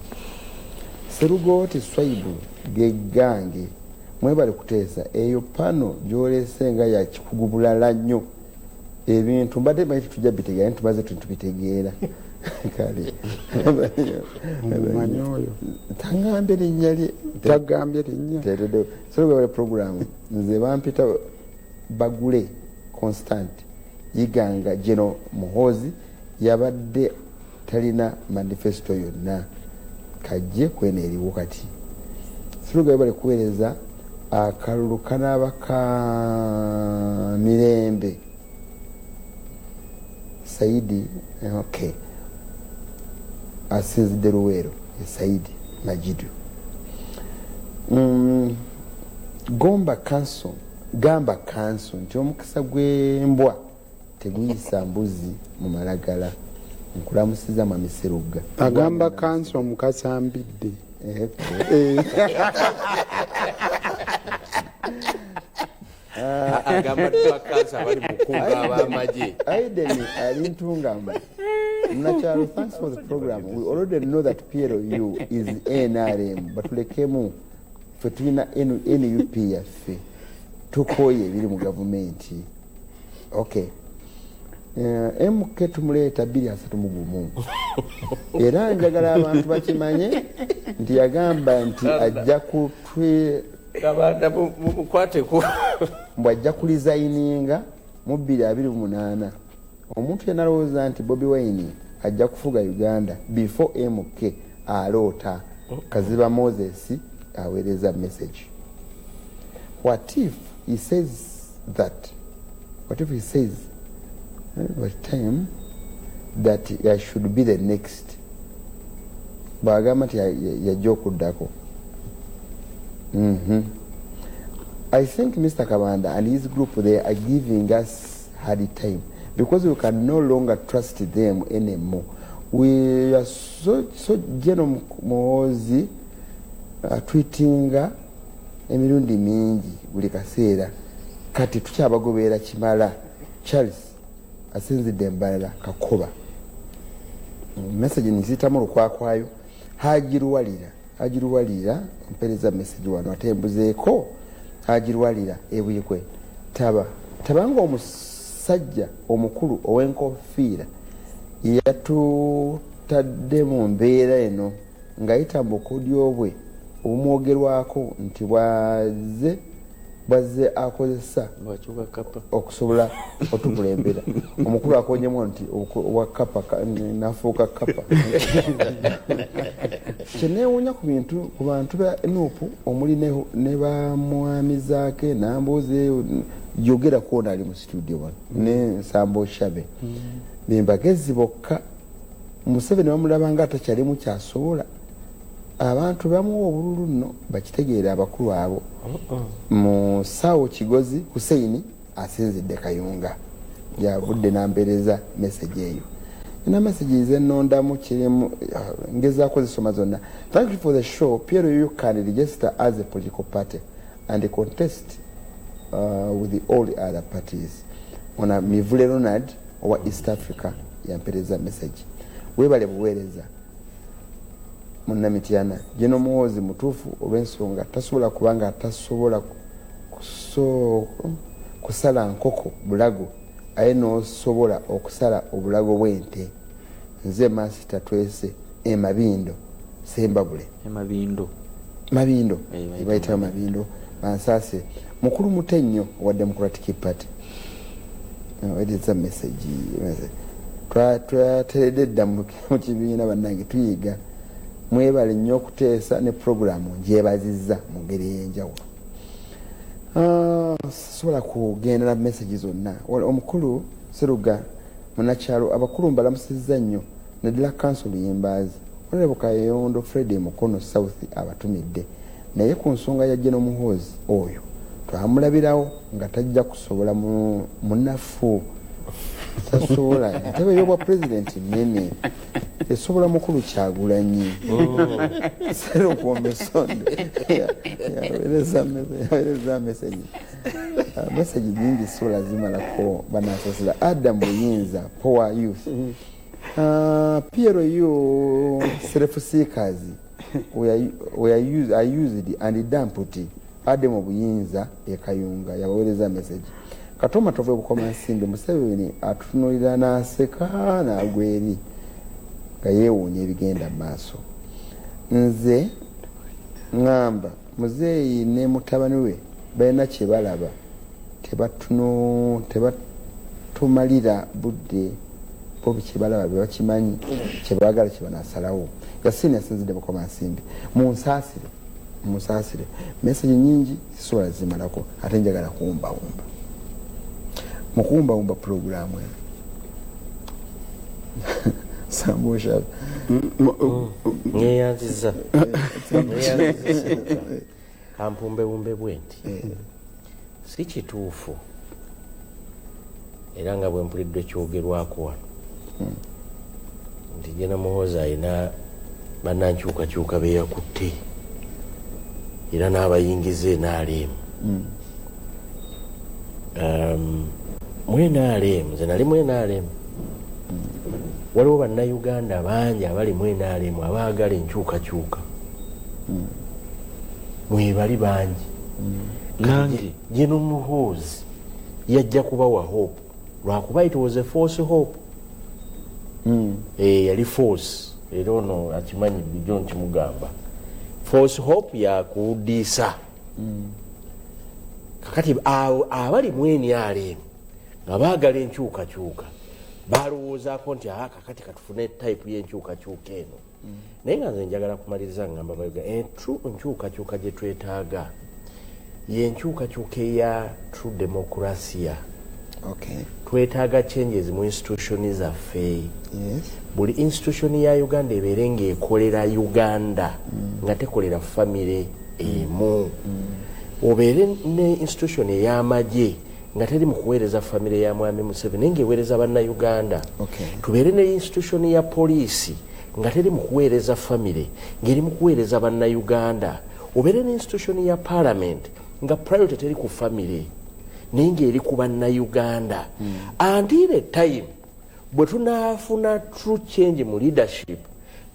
Serugooti Swaibu geggange, mwebale kuteesa. Eyo pano gyolese nga yakikugu bulala nnyo. Ebintu mbadde manyi tetujja bitegeera, naye tumaze tubitegeera. Kale. Omumanyi oyo? Taŋŋambye linnya lye. Tagambye linnya. Serugo program, nze bampita Bagule Constant Yiganga. Geno Muhoozi yabadde talina manifesto yonna, kajje kweno eriwo kati. Serugo bali kuweereza. Akalulu kanaaba ka mirembe. Saidi, okay, asinzidde Luweero ye Saidi Majidu. Gomba Council, gamba council nti omukisa gw'embwa teguyisa mbuzi mu malagala. Nkulamusiza mwami Serugga. Agamba kanso omukasambidde. Agamba bakansa abali mukunga ab'amagye. Aiden Alintungamba Munakyalo, thanks for the program. We already know that PLU is NRM, but tulekemu, ffe tulina NUP yaffe, tukooye ebiri mu gavumenti. Okay. MK tumuleeta 231, era njagala abantu bakimanye nti yagamba nti ajja kutwe Kabanda mumukwateko. Mbu ajja kuresigninga mu 2028. Omuntu yenna alowooza nti Bobi Wine ajja kufuga Uganda before MK aloota. Kaziba Moses aweereza message. What if he says that, what if he says by time that I should be the next, bwagamba nti yajja okuddako. I think Mr. Kabanda and his group, they are giving us hard time because we can no longer trust them anymore. We are so, so General Muhoozi tweetinga emirundi mingi buli kaseera, kati tukyabagoberera kimala. Charles asinzidde embalala Kakoba. Message nziyitamu lukwakwayo. Hajiruwalira, Hajiruwalira mpereza message wano ate mbuzeeko. Hajiruwalira ebuyikwe taba tabanga omusajja omukulu ow'enkofiira yatutadde mu mbeera eno ng'ayita mu bukodyo bwe obumwogerwako nti bwaze bwazze akozesa Bwakyuka kapa. Okusobola otukulembera. Omukulu akonyemu nti obwa kapa nafuuka kapa. Kyenewuunya ku bintu ku bantu ba NUP omuli ne bamwamizaake Nambuuze yogera kwona ali mu studio wano ne Nsambo Shabe bembagezi bokka. Museveni bamulaba nga atakyalimu kyasobola. Abantu bamuwa obululu nno bakitegeera abakulu abo. Musawo Kigozi Huseini asinzidde Kayunga, yavudde nampereza message eyo. Ina message zenondamu kirimu ngezaako zisoma zonna. Thank you for the show. PLU can register as a political party and contest with the all the other parties. Ona Mivule Ronald owa East Africa yampereza message. Webale buweereza Munnamityana. Geno Muhoozi mutuufu olw'ensonga tasobola kubanga tasobola kusala nkoko bulago, aye n'osobola okusala obulago bw'ente. Nze Masita Twese Emabindo Sembabule. Emabindo. Mabindo. Eh, bayitayo Mabindo. Bansaase mukulu mute nnyo owa Democratic Party aweereza message. Twateredde dda mu kibiina. Bannange, tuyiga. Mwebale nnyo okuteesa ne puroguramu ngyebazizza mu ngeri ey'enjawulo. Ah, sisobola kugenda na message zonna. Omukulu Seruga munakyalo, abakulu mbalamusizza nnyo naddala kanso Luyimbazi. Honorable Kayondo Fred Mukono South abatumidde, naye ku nsonga ya General Muhoozi oyo twamulabirawo nga tajja kusobola munafu tasobola entebe y'obwa pulezidenti nene, esobola mukulu Kyagulanyi Serukuomesonde. Yaweereza message. Message nyingi sola zimalako, banasasira. Adam Buyinza Power Youth. PLU self seekers were used and dumped. Adam Buyinza ekayunga yabaweereza message. Katoma tove Bukoma Nsimbi, Museveni atutunulira n'aseka n'agwa eri nga yeewuunya ebigenda mu maaso. Nze ŋŋamba muzeeyi ne mutabani we balina kye balaba, tebatumalira budde bo. Kyebalaba bebakimanyi, kyebaagala kyebanasalawo. Yasiini yasinzidde Bukoma Nsimbi. Munsaasire, munsaasire, message nyingi sisobola zimalako, ate njagala kuwumbawumba mukuwumbawumba puroguramu eno. Sambusha. Neyanziza, neyanziza. Kampumbewumbe bwe nti si kituufu, era nga bwe mpulidde kyogerwako wano nti General Muhoozi alina bannankyukakyuka beyakutte era n'abayingiza NRM. Mu NRM, nze nali mu NRM, waliwo Bannayuganda bangi abali mu NRM abaagala enkyukakyuka, mwebali bangi. Nange. General Muhoozi yajja kubawa hope, lwakuba it was a false hope. Eh, yali false, era ono akimanyi bulijjo nkimugamba, false hope yakudiisa. Kakati abo abali mu NRM nga baagala enkyukakyuka balowoozaako nti aa kakati katufune type y'enkyukakyuka eno. Naye nga nze njagala kumaliriza ngamba bayoga enkyukakyuka gye twetaaga yenkyukakyuka eya true democracia. Twetaaga changes mu institution zaffe. Buli institution ya Uganda ebeere ng'ekolera Uganda, nga tekolera famire emu. Obeere ne institution ey'amagye nga teri mu kuweereza famire ya Mwami Museveni, naye ng'eweereza Bannayuganda. Tubeere ne institution ya poliisi nga teri mu kuweereza famire, ng'eri mu kuweereza Bannayuganda. Obeere ne institution ya parliament nga priority teri ku famire, naye ng'eri ku Bannayuganda. Until the time bwe tunaafuna true change mu leadership,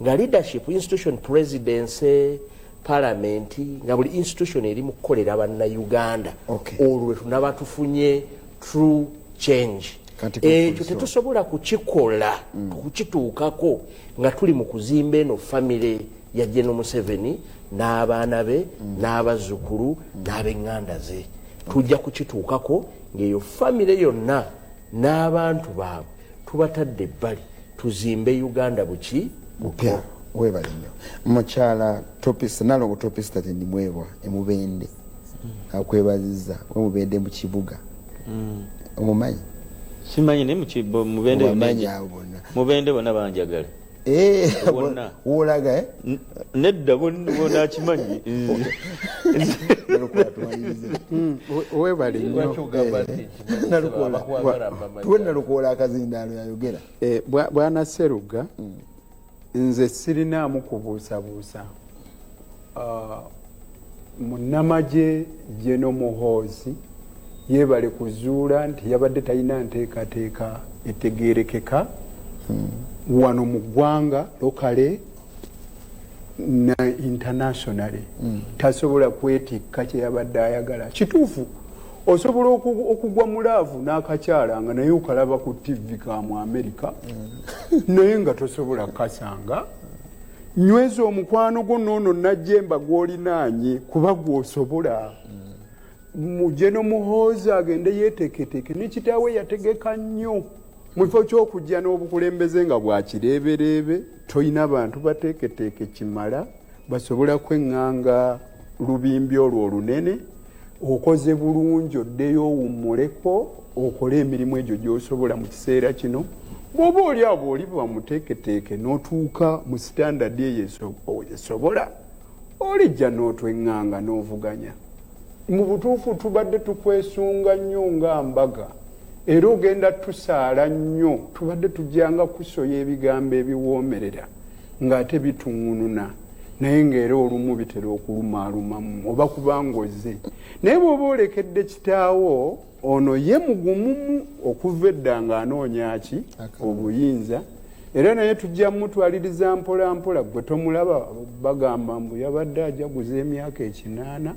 nga leadership institution, presidency, parliament, nga buli institution eri mu kukolera Bannayuganda, olwo lwe tunaba tufunye true change. Kati ekyo conclusion. Tetusobola kukikola, kukituukako nga tuli mu kuzimba eno famire ya General Museveni n'abaana be n'abazzukulu n'ab'eŋŋanda ze. Tujja kukituukako ng'eyo famire yonna n'abantu baabwe tubatadde ebbali, tuzimbe Uganda buki. Bupya. Webale nnyo, mukyala Topista Nalongo. Topista Tendimwebwa emubende akwebaziza. Wemubende mu kibuga omumanyi? Simanyi, naye mubende. Obamanyi abo bonna? Mubende bonna banjagala. Bonna. Wolaga, eh? Nedda, bonna akimanyi. Nalukoola, tumalirize. Webale nnyo. Lwaki ogamba nti Nalukoola. abakwagala mbamanyi? Tuwe Nalukoola akazindaalo yayogera. Bwana Seruga, nze sirinaamu kubuusabuusa. Munnamagye General Muhoozi yeebale kuzuula nti yabadde talina nteekateeka etegeerekeka wano mu ggwanga locally na internationally. Tasobola kwetikka kyeyabadde ayagala. Kituufu, osobola okugwa mu love n'akakyala nga naye okalaba ku TV ka mu Amerika, naye nga tosobola kasanga. Nyweza omukwano gwo noono Najjemba gw'olinaanye, kuba gwosobola. Mujeno Muhoozi agende yeeteeketeeke, ne kitaawe yategeka nnyo mu kifo ky'okujja n'obukulembeze nga bwakireebereebe. Toyina bantu bateeketeeke kimala basobola kweŋŋanga lubimbi olwo olunene. Okoze bulungi, oddeyo owummuleko, okole emirimu egyo gy'osobola mu kiseera kino. Bw'oba oli abo oli bamuteeketeeke n'otuuka mu standard eyo esobola, olijja n'otweŋŋanga n'ovuganya. Mu butuufu tubadde tukwesunga nnyo nga mbaga, era ogenda tusaala nnyo. Tubadde tujjanga kusoya ebigambo ebiwoomerera ng'ate bituŋŋununa, naye ng'era olumu bitera okulumaalumamu oba kubanga ozze. Naye bw'oba olekedde kitaawo ono, ye mugumumu okuva edda ng'anoonya ki? Obuyinza. Era naye tujja mutwaliriza mpola mpola. Gwe tomulaba, bagamba mbu yabadde ajaguza emyaka 80.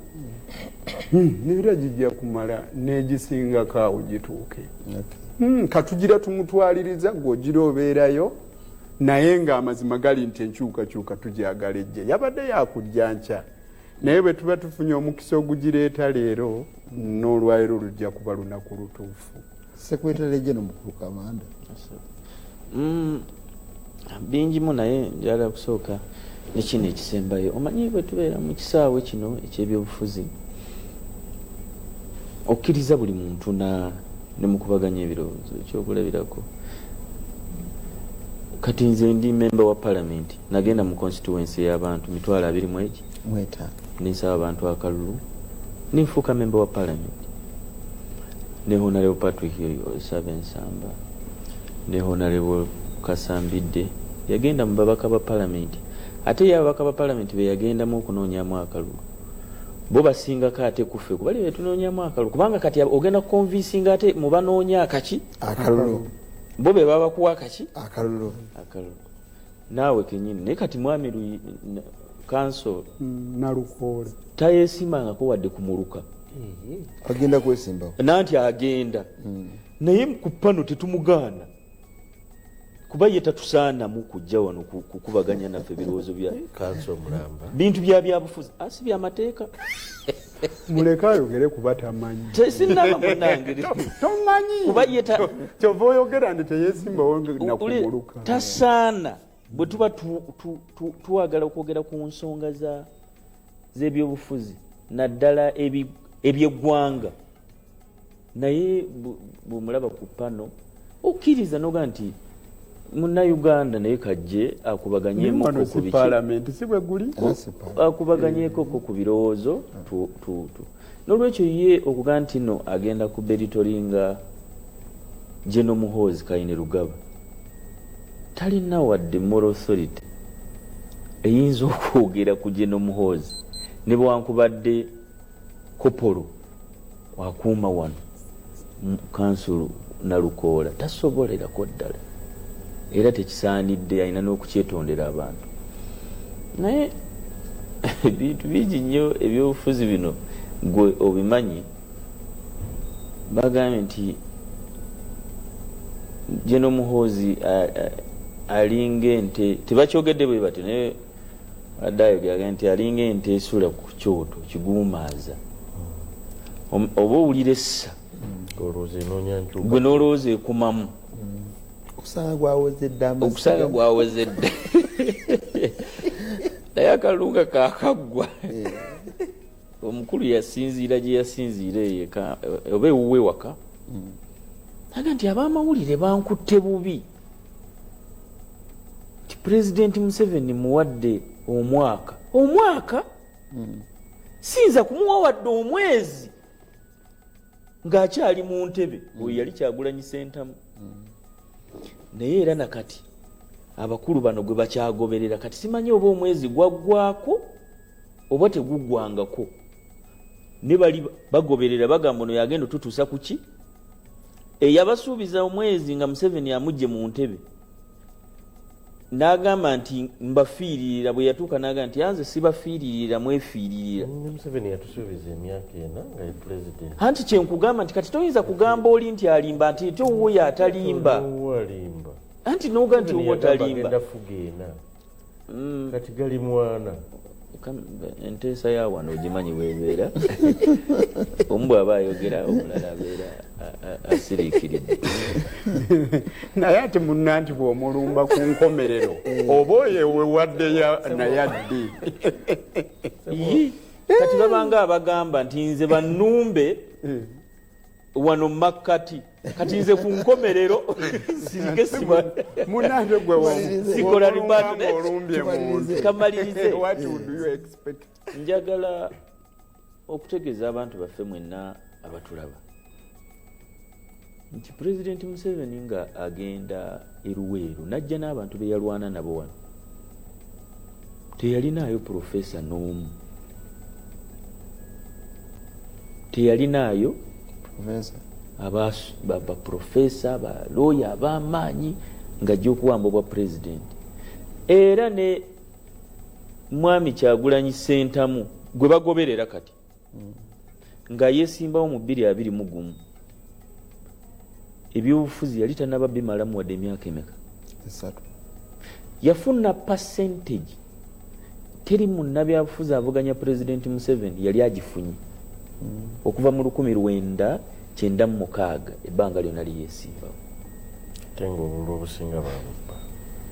Neera gijja kumala n'egisingako awo gituuke. Katugira tumutwaliriza, gweogira obeerayo. Naye ng'amazima gali nti enkyukakyuka tugyagala ejje, yabadde yakujja nkya, naye bwe tuba tufunye omukisa ogugireeta leero, n'olwaliro lujja kuba lunaku lutuufu. Secretary General mukulu Kamanda. Bingimu, naye njagala kusooka nekino ekisembayo. Omanyi bwe tubeera mu kisaawe kino ekyebyobufuzi, okkiriza buli muntu nemukubaganya ebirowoozo. Ekyokulabirako, kati nze ndi memba wa palamenti, nagenda mu constituency y'abantu 250 egi 5. Nensaba abantu akalulu, nenfuuka memba wa palamenti, ne Honorable Patrick Sabensamba ne Honorable Kasambidde yagenda mu babaka ba palamenti. Ate ye ababaka ba palamenti be yagendamu okunoonyamu akalulu bo basingako ate kuffe kubali betunoonyamu akalulu, kubanga kati ogenda kuconvincinga ate mubanoonya akaki? Akalulu. Bo be baba bakuwa akaki? Akalulu. Akalulu naawe kenyini. Naye kati mwami kanso Nalukoola. Tayeesimbangako wadde kumuluka. Agenda kwesimbawo. Nanti agenda, naye ku pano tetumugaana. Kuba ye tatusaanamu kujja wano kukubaganya naffe ebirowoozo bya Kanso omulamba. Bintu bya byabufuzi, asi byamateeka. Muleke ayogere kuba tamanyi. Sinaba munange. Tomanyi. Kuba ye Kyova oyogera nti teyesimbawo nakumuluka. Tasaana. Bwe tuba twagala okwogera ku nsonga z'ebyobufuzi naddala ebyeggwanga, naye bw'omulaba ku pano okkiriza noga nti munnayuganda, naye kajje akubaganyemuko Wano ku si biki. Paalamenti si bwe guli. Akubaganyeeko ku birowoozo. N'olwekyo ye okuga nti no agenda ku belitoringa General Muhoozi Kainerugaba, talina wadde moral authority eyinza okwogera ku General Muhoozi, ne bwankubadde kopolo akuuma wano kansulu Nalukoola tasobolerako ddala, era tekisaanidde, alina n'okukyetondera abantu. Naye ebintu bingi nnyo ebyobufuzi bino gwe obimanyi. Bagambye nti General Muhoozi alinga ente, tebakyogedde bwe batyo, naye adde ayogera nti alinga ente esula ku kyoto kiguumaaza. Oba owulira essa Olowooza enoonya nkyuka. Gwe n'olowooza ekumamu. Okusanga gwawezedde amasiga. Okusanga gwawezedde, naye akalunga kakaggwa. Omukulu yasinziira gye yasinziira eyo oba ewuwe waka, aga nti abamawulire bankutte bubi, nti Pulezidenti Museveni muwadde omwaka, omwaka siyinza kumuwa wadde omwezi ng'akyali mu ntebe. Oyo yali Kyagulanyi Sentamu. Naye era nakati abakulu bano gwe bakyagoberera. Kati simanyi oba omwezi gwaggwako oba teguggwangako, ne bali bagoberera bagamba ono yagenda otutuusa ku ki eyabasuubiza omwezi nga Museveni amugye mu ntebe, n'agamba nti mbafiiririra. Bwe yatuuka n'agamba nti anze sibafiiririra, mwefiiririra. Ne Museveni yatusuubiza emyaka 4 nga ye pulezidenti. Anti kyenkugamba nti kati toyinza kugamba oli nti alimba, nti ate owuwo atalimba. Owuwo alimba. Anti noga nti Museveni owuwo yagamba talimba. agenda fuga ena, kati gali mwana. Enteesa ya wano ogimanyi bwebeera, omu bw'aba ayogera omulala abeera asiriikiridde. Naye ate munna nti bw'omulumba ku nkomerero oba oyo wewadde naye addi. Ii, kati babanga abagamba nti nze bannumbe wano makkati, kati nze ku nkomerero sirike siba Munange gwe Sikola ribato. olumbye muntu. Kamalirize. What would you expect? Njagala okutegeeza abantu baffe mwenna abatulaba nti Pulezidenti Museveni nga agenda eruweeru najja n'abantu be yalwana nabo wano, teyalinaayo profesa n'omu, teyalinaayo Professor. Baprofesa, balooya ab'amaanyi ng'ajja okuwamba obwa pulezidenti. Era ne mwami Kyagulanyi Sentamu gwe bagoberera kati nga yesimbawo mu 2021, ebyobufuzi yali tanaba bimalamu wadde emyaka emeka? 3. Yafuna percentage teri munnabyabufuzi avuganya Pulezidenti Museveni yali agifunye okuva mu 1996, ebbanga lyonna liyesimbawo. Ate nga obululu obusinga babubba.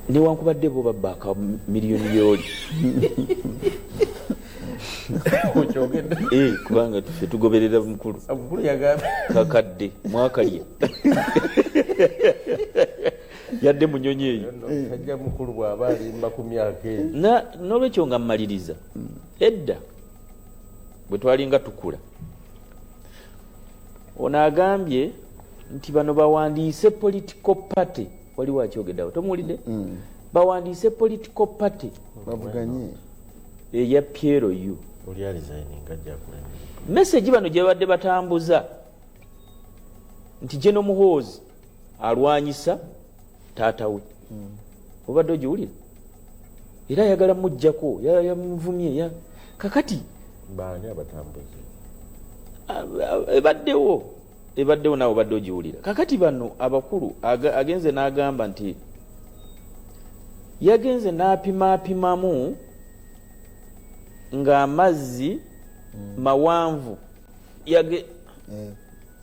Newankubadde bo babba aka miliyoni yooli. Okyogedde. Kubanga ffe tugoberera mukulu. Omukulu yagambye kakadde mwakalya yadde munyonyi eyo. Sajja mukulu bw'aba alimba ku myaka eyo. N'olwekyo nga mmaliriza, edda bwe twalinga tukula, ono agambye nti bano bawandiise political party, waliwo akyogeddeawo, tomuwulidde? Bawandiise political party Bavuganye. Eya PLU. Oli aresigninga ajja kulembera. Message bano gye babadde batambuza nti General Muhoozi alwanyisa taata we, obadde ogiwulira, era ayagala mujjako, yamuvumye kakati Baani abatambuzi? Ebaddewo, ebaddewo, naawe obadde ogiwulira. Kakati bano abakulu agenze n'agamba nti Yagenze n'apimaapimamu ng'amazzi mawanvu.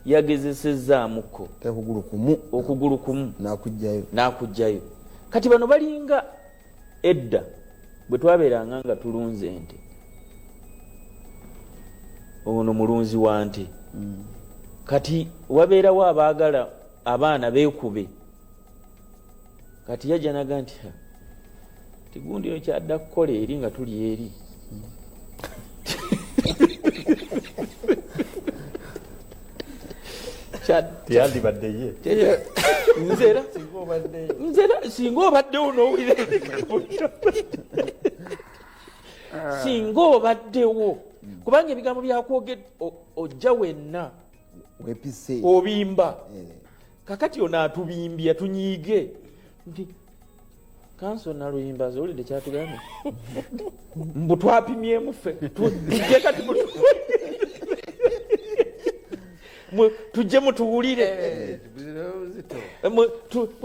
Yagezesezaamuko okugulu kumu, okugulu kumu nakujjayo, n'akugjayo. Kati bano balinga edda bwe twabeeranga nga tulunze ente. Ono mulunzi wa nte. Kati wabeerawo abaagala abaana beekube. Kati yajja naga nti, "Ha, tigundi oyo kyadda kukola eri nga tuli eri." Teyandibadde ye. Nze era singa obaddewo n'owulira ebigambo, singa obaddewo, kubanga ebigambo byakwogedde ojja wenna wepise obimba. Kakati ono atubimbya tunyiige nti kanso Naluyimba owulidde kyatugambye mbu twapimyemu ffe. Tujje kati tujje mutuwulire.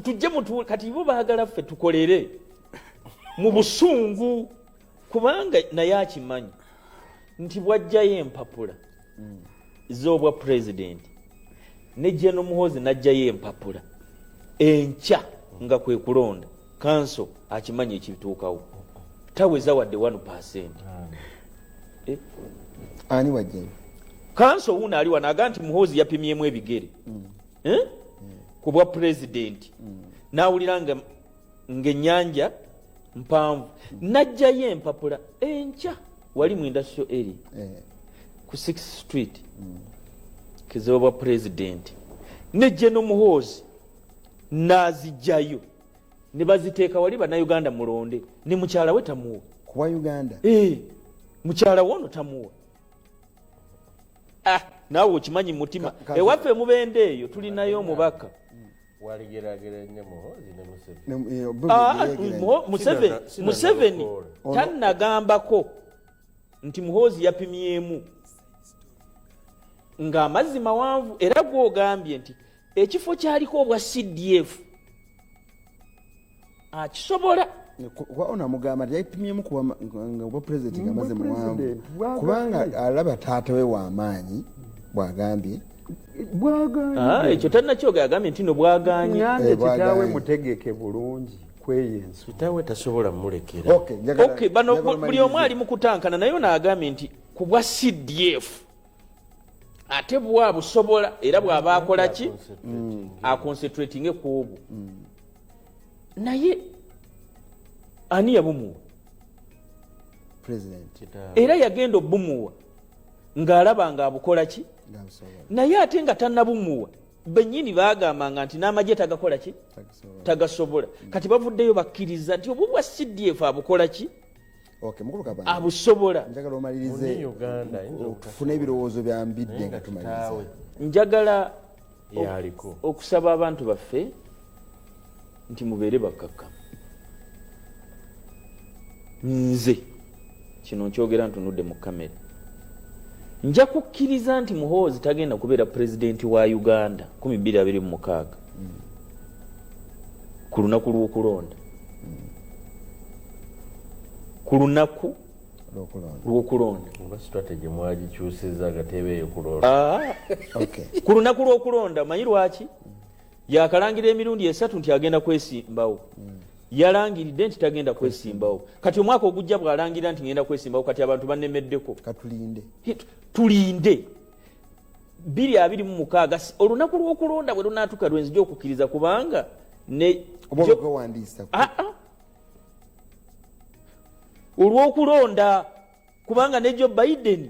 Tujje mutuwulire. Kati bo baagala ffe tukolere mu busungu, kubanga naye akimanyi nti bwajjayo empapula z'obwa pulezidenti ne General Muhoozi n'ajjayo empapula enkya nga kwe kulonda, kanso akimanyi ekituukawo, taweza wadde 1%. Ani wajjayo? Kanso wuno ali wano aga nti Muhoozi yapimyemu ebigere. Eh? Ku bwa pulezidenti n'awulira nga ng'ennyanja mpanvu, n'ajjayo empapula enkya wali mu industrial area ku 6 Street kezobwa pulezidenti ne General Muhoozi n'azijjayo ne baziteeka wali, bannayuganda mulonde, ne mukyala we tamuwa. Kuwa Uganda. Eh, mukyala we ono tamuwa. Ah, naawe okimanyi mutima. Ewaffe mubende eyo tulinayo omubaka. Waligeraageranya Muhoozi ne Museveni. Bo Ah, begeranya. Museveni Sina Museveni nalukoola. tannagambako nti Muhoozi yapimyemu ng'amazzi mawanvu, era gwogambye nti ekifo kyaliko obwa CDF akisobola. Kuba ono amugamba nti yapimyemu kuba nga obwa pulezidenti nga amaze Bwa muwanvu, president, bwagambye. kubanga alaba taata we w'amaanyi, bwagambye. Bwagambye. Ah, ekyo tannakyoga, yagambye nti no bwaganye. Ngambye Eh, kitaawe bwagambye. mutegeke bulungi kweyo ensonga. Kitaawe tasobola mulekera. Okay, njagala- Okay, bano njagala buli omu omalirize. ali mu kutankana, naye ono agambye nti ku bwa CDF ate bwabusobola, era bw'aba akola ki, aconcentratinge ku obwo. Naye ani yabumuwa? President. Kitaawe. Era yagenda obumuwa ng'alaba ng'abukola ki? Ng'abusobola. Naye ate nga tannabumuwa, bennyini baagambanga nti n'amagye tagakola ki? Tagisobola. Tagasobola. Kati bavuddeyo bakkiriza nti obwo bwa CDF abukola ki? Okay, mukulu Kabanda, Abusobola. njagala omalirize. Muni Uganda ayinza Tufune ebirowoozo bya Mbidde Naye nga nga tumaliriza. kitaawe Njagala yaliko. okusaba abantu baffe nti mubeere bakkakkamu. Nze kino nkyogera ntunudde mu kamera. Nja kukkiriza nti Muhoozi tagenda kubeera pulezidenti wa Uganda 2026 ku lunaku lw'okulonda, ku lunaku lw'okulonda. lw'okulonda. Oba strategy mwagikyusiza nga tebeeyo kulonda? Ah, ku lunaku lw'okulonda. Manyi lwaki? Yakalangira emirundi esatu nti agenda kwesimbawo. Yalangiridde nti tagenda kwesimbawo. Kati omwaka ogujja bw'alangira nti ngenda kwesimbawo, kati abantu banemeddeko. Katulinde. Tulinde 2026 olunaku lw'okulonda bwe lunaatuka lwenzija okukkiriza, kubanga ne Oba olwokwewandiisa? Ah, ah. Olw'okulonda, kubanga ne Joe Biden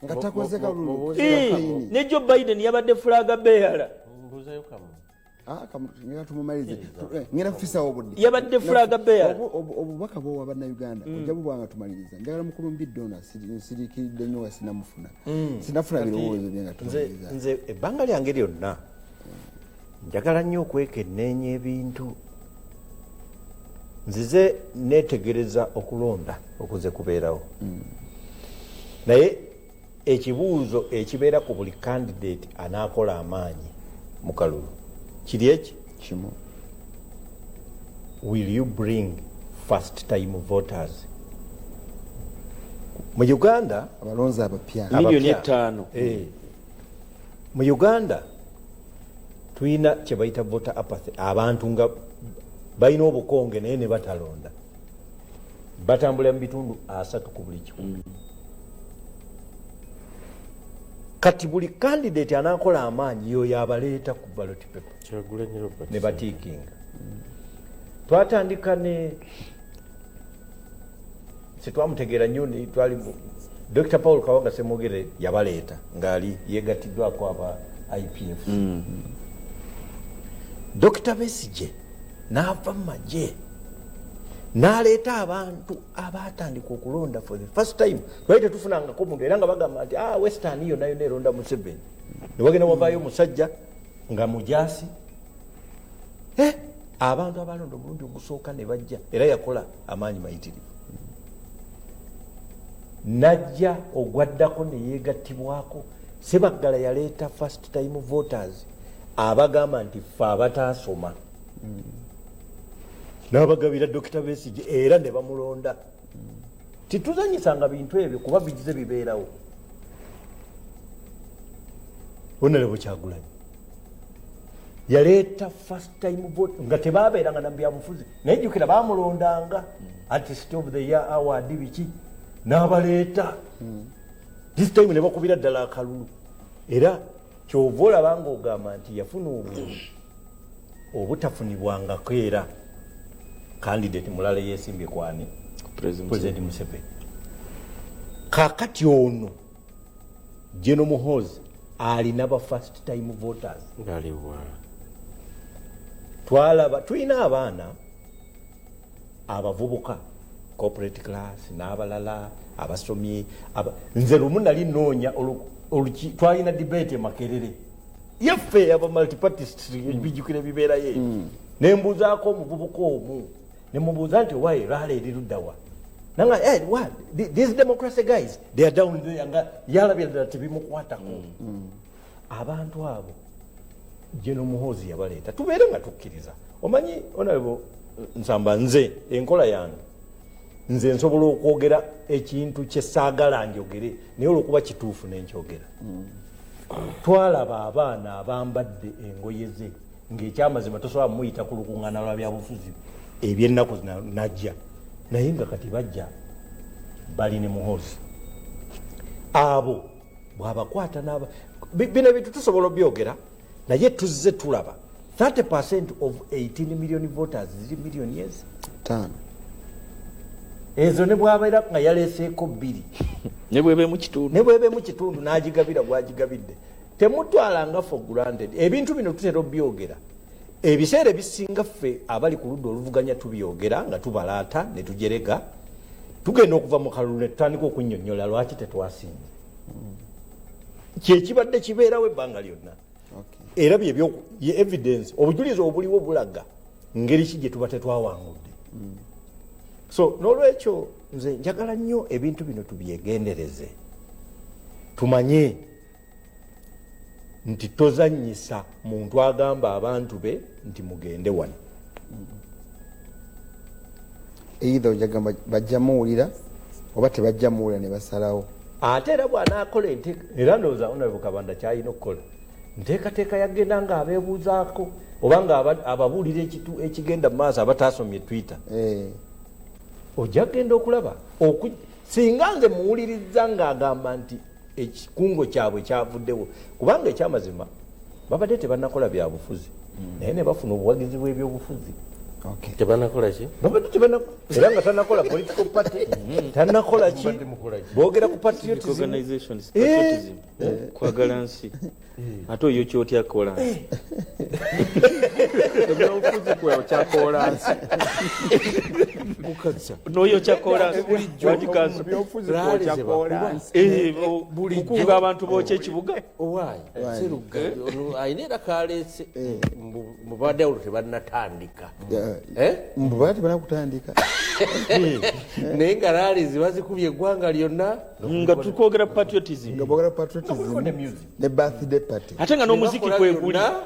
Nga takoze kalulu. Eh, ne Joe Biden yabadde flag bearer. Mbuuzayo kamu. Ah, ngenda tumumalirize. Ngenda kufisawo obudde. Yabadde flag bearer. Obubaka bwowa bannayuganda ojja bubwa nga tumaliriza. Njagala mukulu Mbidde ono nsiriikiridde nnyo nga sinamufuna, sinafuna birowoozo bye nga Nze tumaliriza. Nze ebbanga lyange lyonna njagala nnyo okwekenneenya ebintu. Nzize neetegereza okulonda okuze kubeerawo, naye ekibuuzo ekibeera ku buli candidate anaakola amaanyi mu kalulu kiri eki kimu. Will you bring first time voters mu Uganda? Abalonzi abapya. Miliyoni Abapya. 5. Mu Uganda tulina kyebayita voter apathy. Abantu nga balina obukonge naye ne batalonda, batambulira mu bitundu 30 ku buli 100. Kati buli candidate anakola amaanyi yoyo abaleeta ku ballot paper. Kyagulanyi Robert. Ne batiikinga. Twatandika ne setwamutegeera nnyo, twali Dr Paul Kawaga Semogere yabaleeta ng'ali yegattiddwako aba IPF. Dr Besige n'ava mu magye n'aleeta abantu abatandika okulonda for the first time. Twali tetufunangako muntu, era nga bagamba nti Western yonna yonna eronda Museveni. Newagenda wavaayo omusajja nga mujasi. Abantu abalonda omulundi ogusooka ne bajja, era yakola amaanyi mayitirivu. Najja ogwaddako neyegattibwako Sebaggala, yaleeta first time voters abagamba nti ffe abataasoma, n'abagabira Dr Besige era ne bamulonda. Tituzanyisanga bintu ebyo kuba bigize bibeerawo. Honorable Kyagulanyi yaleeta first time vote nga tebabeeranga na byabufuzi, naye jjukira bamulondanga Artist of the Year award biki, n'abaleeta this time ne bakubira ddala akalulu. Era kyova olaba nga ogamba nti yafuna obululu obutafunibwangako, era candidate mulala yesimbye kwani? President. President Museveni. Kakati ono General Muhoozi alina ba first time voters. Ngaliwa? Twalaba tulina abaana abavubuka, corporate class n'abalala abasomye. Nze lumu nali noonya twalina debate e Makerere yaffe aba multipartist, bijjukira ebibeerayo ebyo. Nembuuzaako omuvubuka omu, nemubuuza nti, "Owaye rally eri luddawa?" Nanga, "Hey, what? These democracy guys, they are down there." Nga yalabye ddala tebimukwatako. Abantu abo General Muhoozi yabaleeta. Tubeere nga tukkiriza. Omanyi, Honorable Nsamba, nze enkola yange, nze nsobola okwogera ekintu kyesaagala njogere, naye olwokuba kituufu nenkyogera. Twalaba abaana abambadde engoye ze ng'ekyamazima tosobola muyita ku lukuŋŋaana lwa byabufuzi ebyennaku zino najja, naye nga kati bajja bali ne Muhoozi. Abo bwabakwata naba bino ebintu tusobola obyogera, naye tuzze tulaba 30% of 18 million voters ziri million years 5. Ezo ne bwabeera nga yaleseeko 2. Ne bwebe mu kitundu. Ne bwebe mu kitundu n'agigabira gwagigabidde. Temutwalanga for granted ebintu bino. Tutera obyogera ebiseera ebisinga, ffe abali ku ludda oluvuganya tubyogera nga tubalaata ne tujerega. Tugenda okuva mu kalulu ne tutandika okunnyonnyola lwaki tetwasinze. Kyekibadde kibeerawo ebbanga lyonna. Era byebyo ye evidence, obujulizi obuliwo bulaga ngeri ki gye tuba tetwawangudde. So n'olwekyo nze njagala nnyo ebintu bino tubyegendereze, tumanye nti tozanyisa muntu agamba abantu be nti mugende wano. Either ojagamba bajja muwulira oba tebajja muwulira ne basalawo. Ate era bw'anaakola era ndowooza Honorable Kabanda kyalina okukola nteekateeka yagenda ng'abeebuuzaako oba nga ababuulira ekigenda mu maaso abataasomye Twitter. Ojja kugenda okulaba singa nze muwuliriza ng'agamba nti ekikungo kyabwe kyavuddewo, kubanga ekyamazima babadde tebannakola byabufuzi, naye ne bafuna obuwagizi bw'ebyobufuzi. Tebanakola ki? Babadde era nga tanakola political party, tanakola ki, boogera ku patriotism. Organizations, patriotism, kwagala nsi, ate oyo kyotya kola nsi. Ebyobufuzi kwokya kolansi. N'oyokya kolansi. Bulijjo byobufuzi kwokya kolansi. Kukunga abantu bookya ekibuga. Owaayi Seruga ono alina era kaleese mubadde olwo tebannatandika. Eh? Mbu tebanakutandika. Naye nga rally zibazikubye eggwanga lyonna. Nga tukwogera patriotism. Nga bogera patriotism ne birthday party. Ate nga n'omuziki Bakola kweguli. byonna.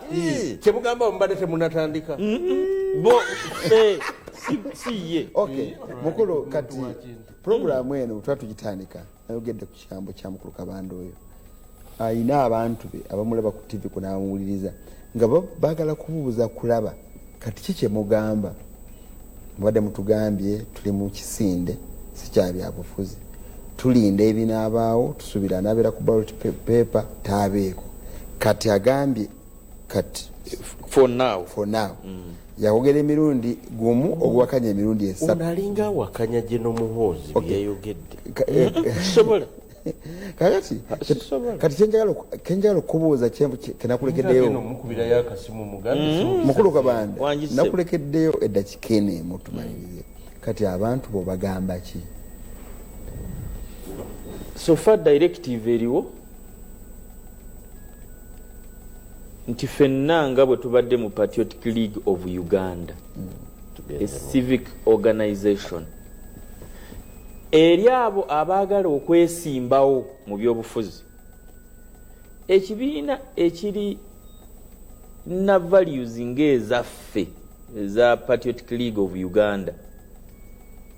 Kyemugamba mubadde temunatandika. Bo ffe si ye. Okay, mukulu, kati puroguramu eno tuba tugitandika, nayogedde ku kigambo kya mukulu Kabanda oyo ayina abantu be abamulaba ku TV kunamuwuliriza nga baagala kubuuza kulaba kati ki kyemugamba. Mubadde mutugambye tuli mu kisinde si kya byabufuzi, tulinda ebinaabaawo, tusuubira anaabeera ku ballot paper taabeeko. Kati agambye kati for now. For now. Yayogera emirundi gumu oguwakanya emirundi esatu. Ono alinga awakanya geno Muhoozi byeyogedde. Sobola. Kakati Sisobola. kati kyenjagala okubuuza kenakulekeddeyo Mukubirayo akasimu mugambe. Mukulu Kabanda, Wangi ssebo. nakulekeddeyo eddakiika eno emu tumalirize. Kati abantu bo bagamba ki? So far directive eriwo nti ffenna nga bwe tubadde mu Patriotic League of Uganda, a civic organization, eri abo abaagala okwesimbawo mu byobufuzi, ekibiina ekiri na values ng'ezaffe eza Patriotic League of Uganda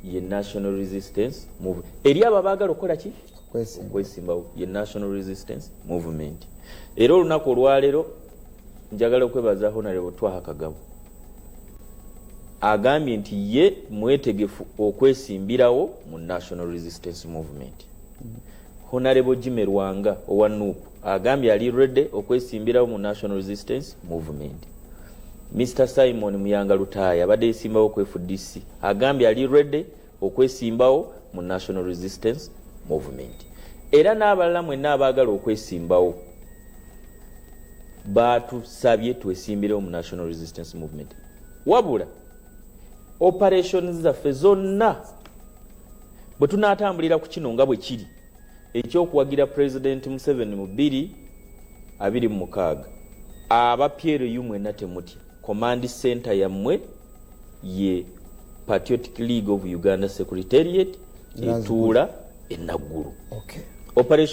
ye National Resistance Movement. Eri abo abaagala okukola ki? Okwesimba. Okwesimbawo ye National Resistance Movement. Era olunaku olwaleero njagala okwebaza Honorable Twaha Kagabo, agambye nti ye mwetegefu okwesimbirawo mu National Resistance Movement. Honorable Jime Rwanga owa NUP agambye ali ready okwesimbirawo mu National Resistance Movement. Mr Simon Muyanga Lutaaya abadde yesimbawo ku FDC agambye ali ready okwesimbawo mu National Resistance Movement. Era n'abalala mwenna abaagala okwesimbawo batusabye twesimbirewo mu National Resistance Movement. Wabula operations zaffe zonna bwe tunaatambulira ku kino nga bwe kiri ekyokuwagira President Museveni mu 2026, aba PLU mwenna temutya, command center yammwe ye Patriotic League of Uganda Secretariat etuula enaggulu. Operation.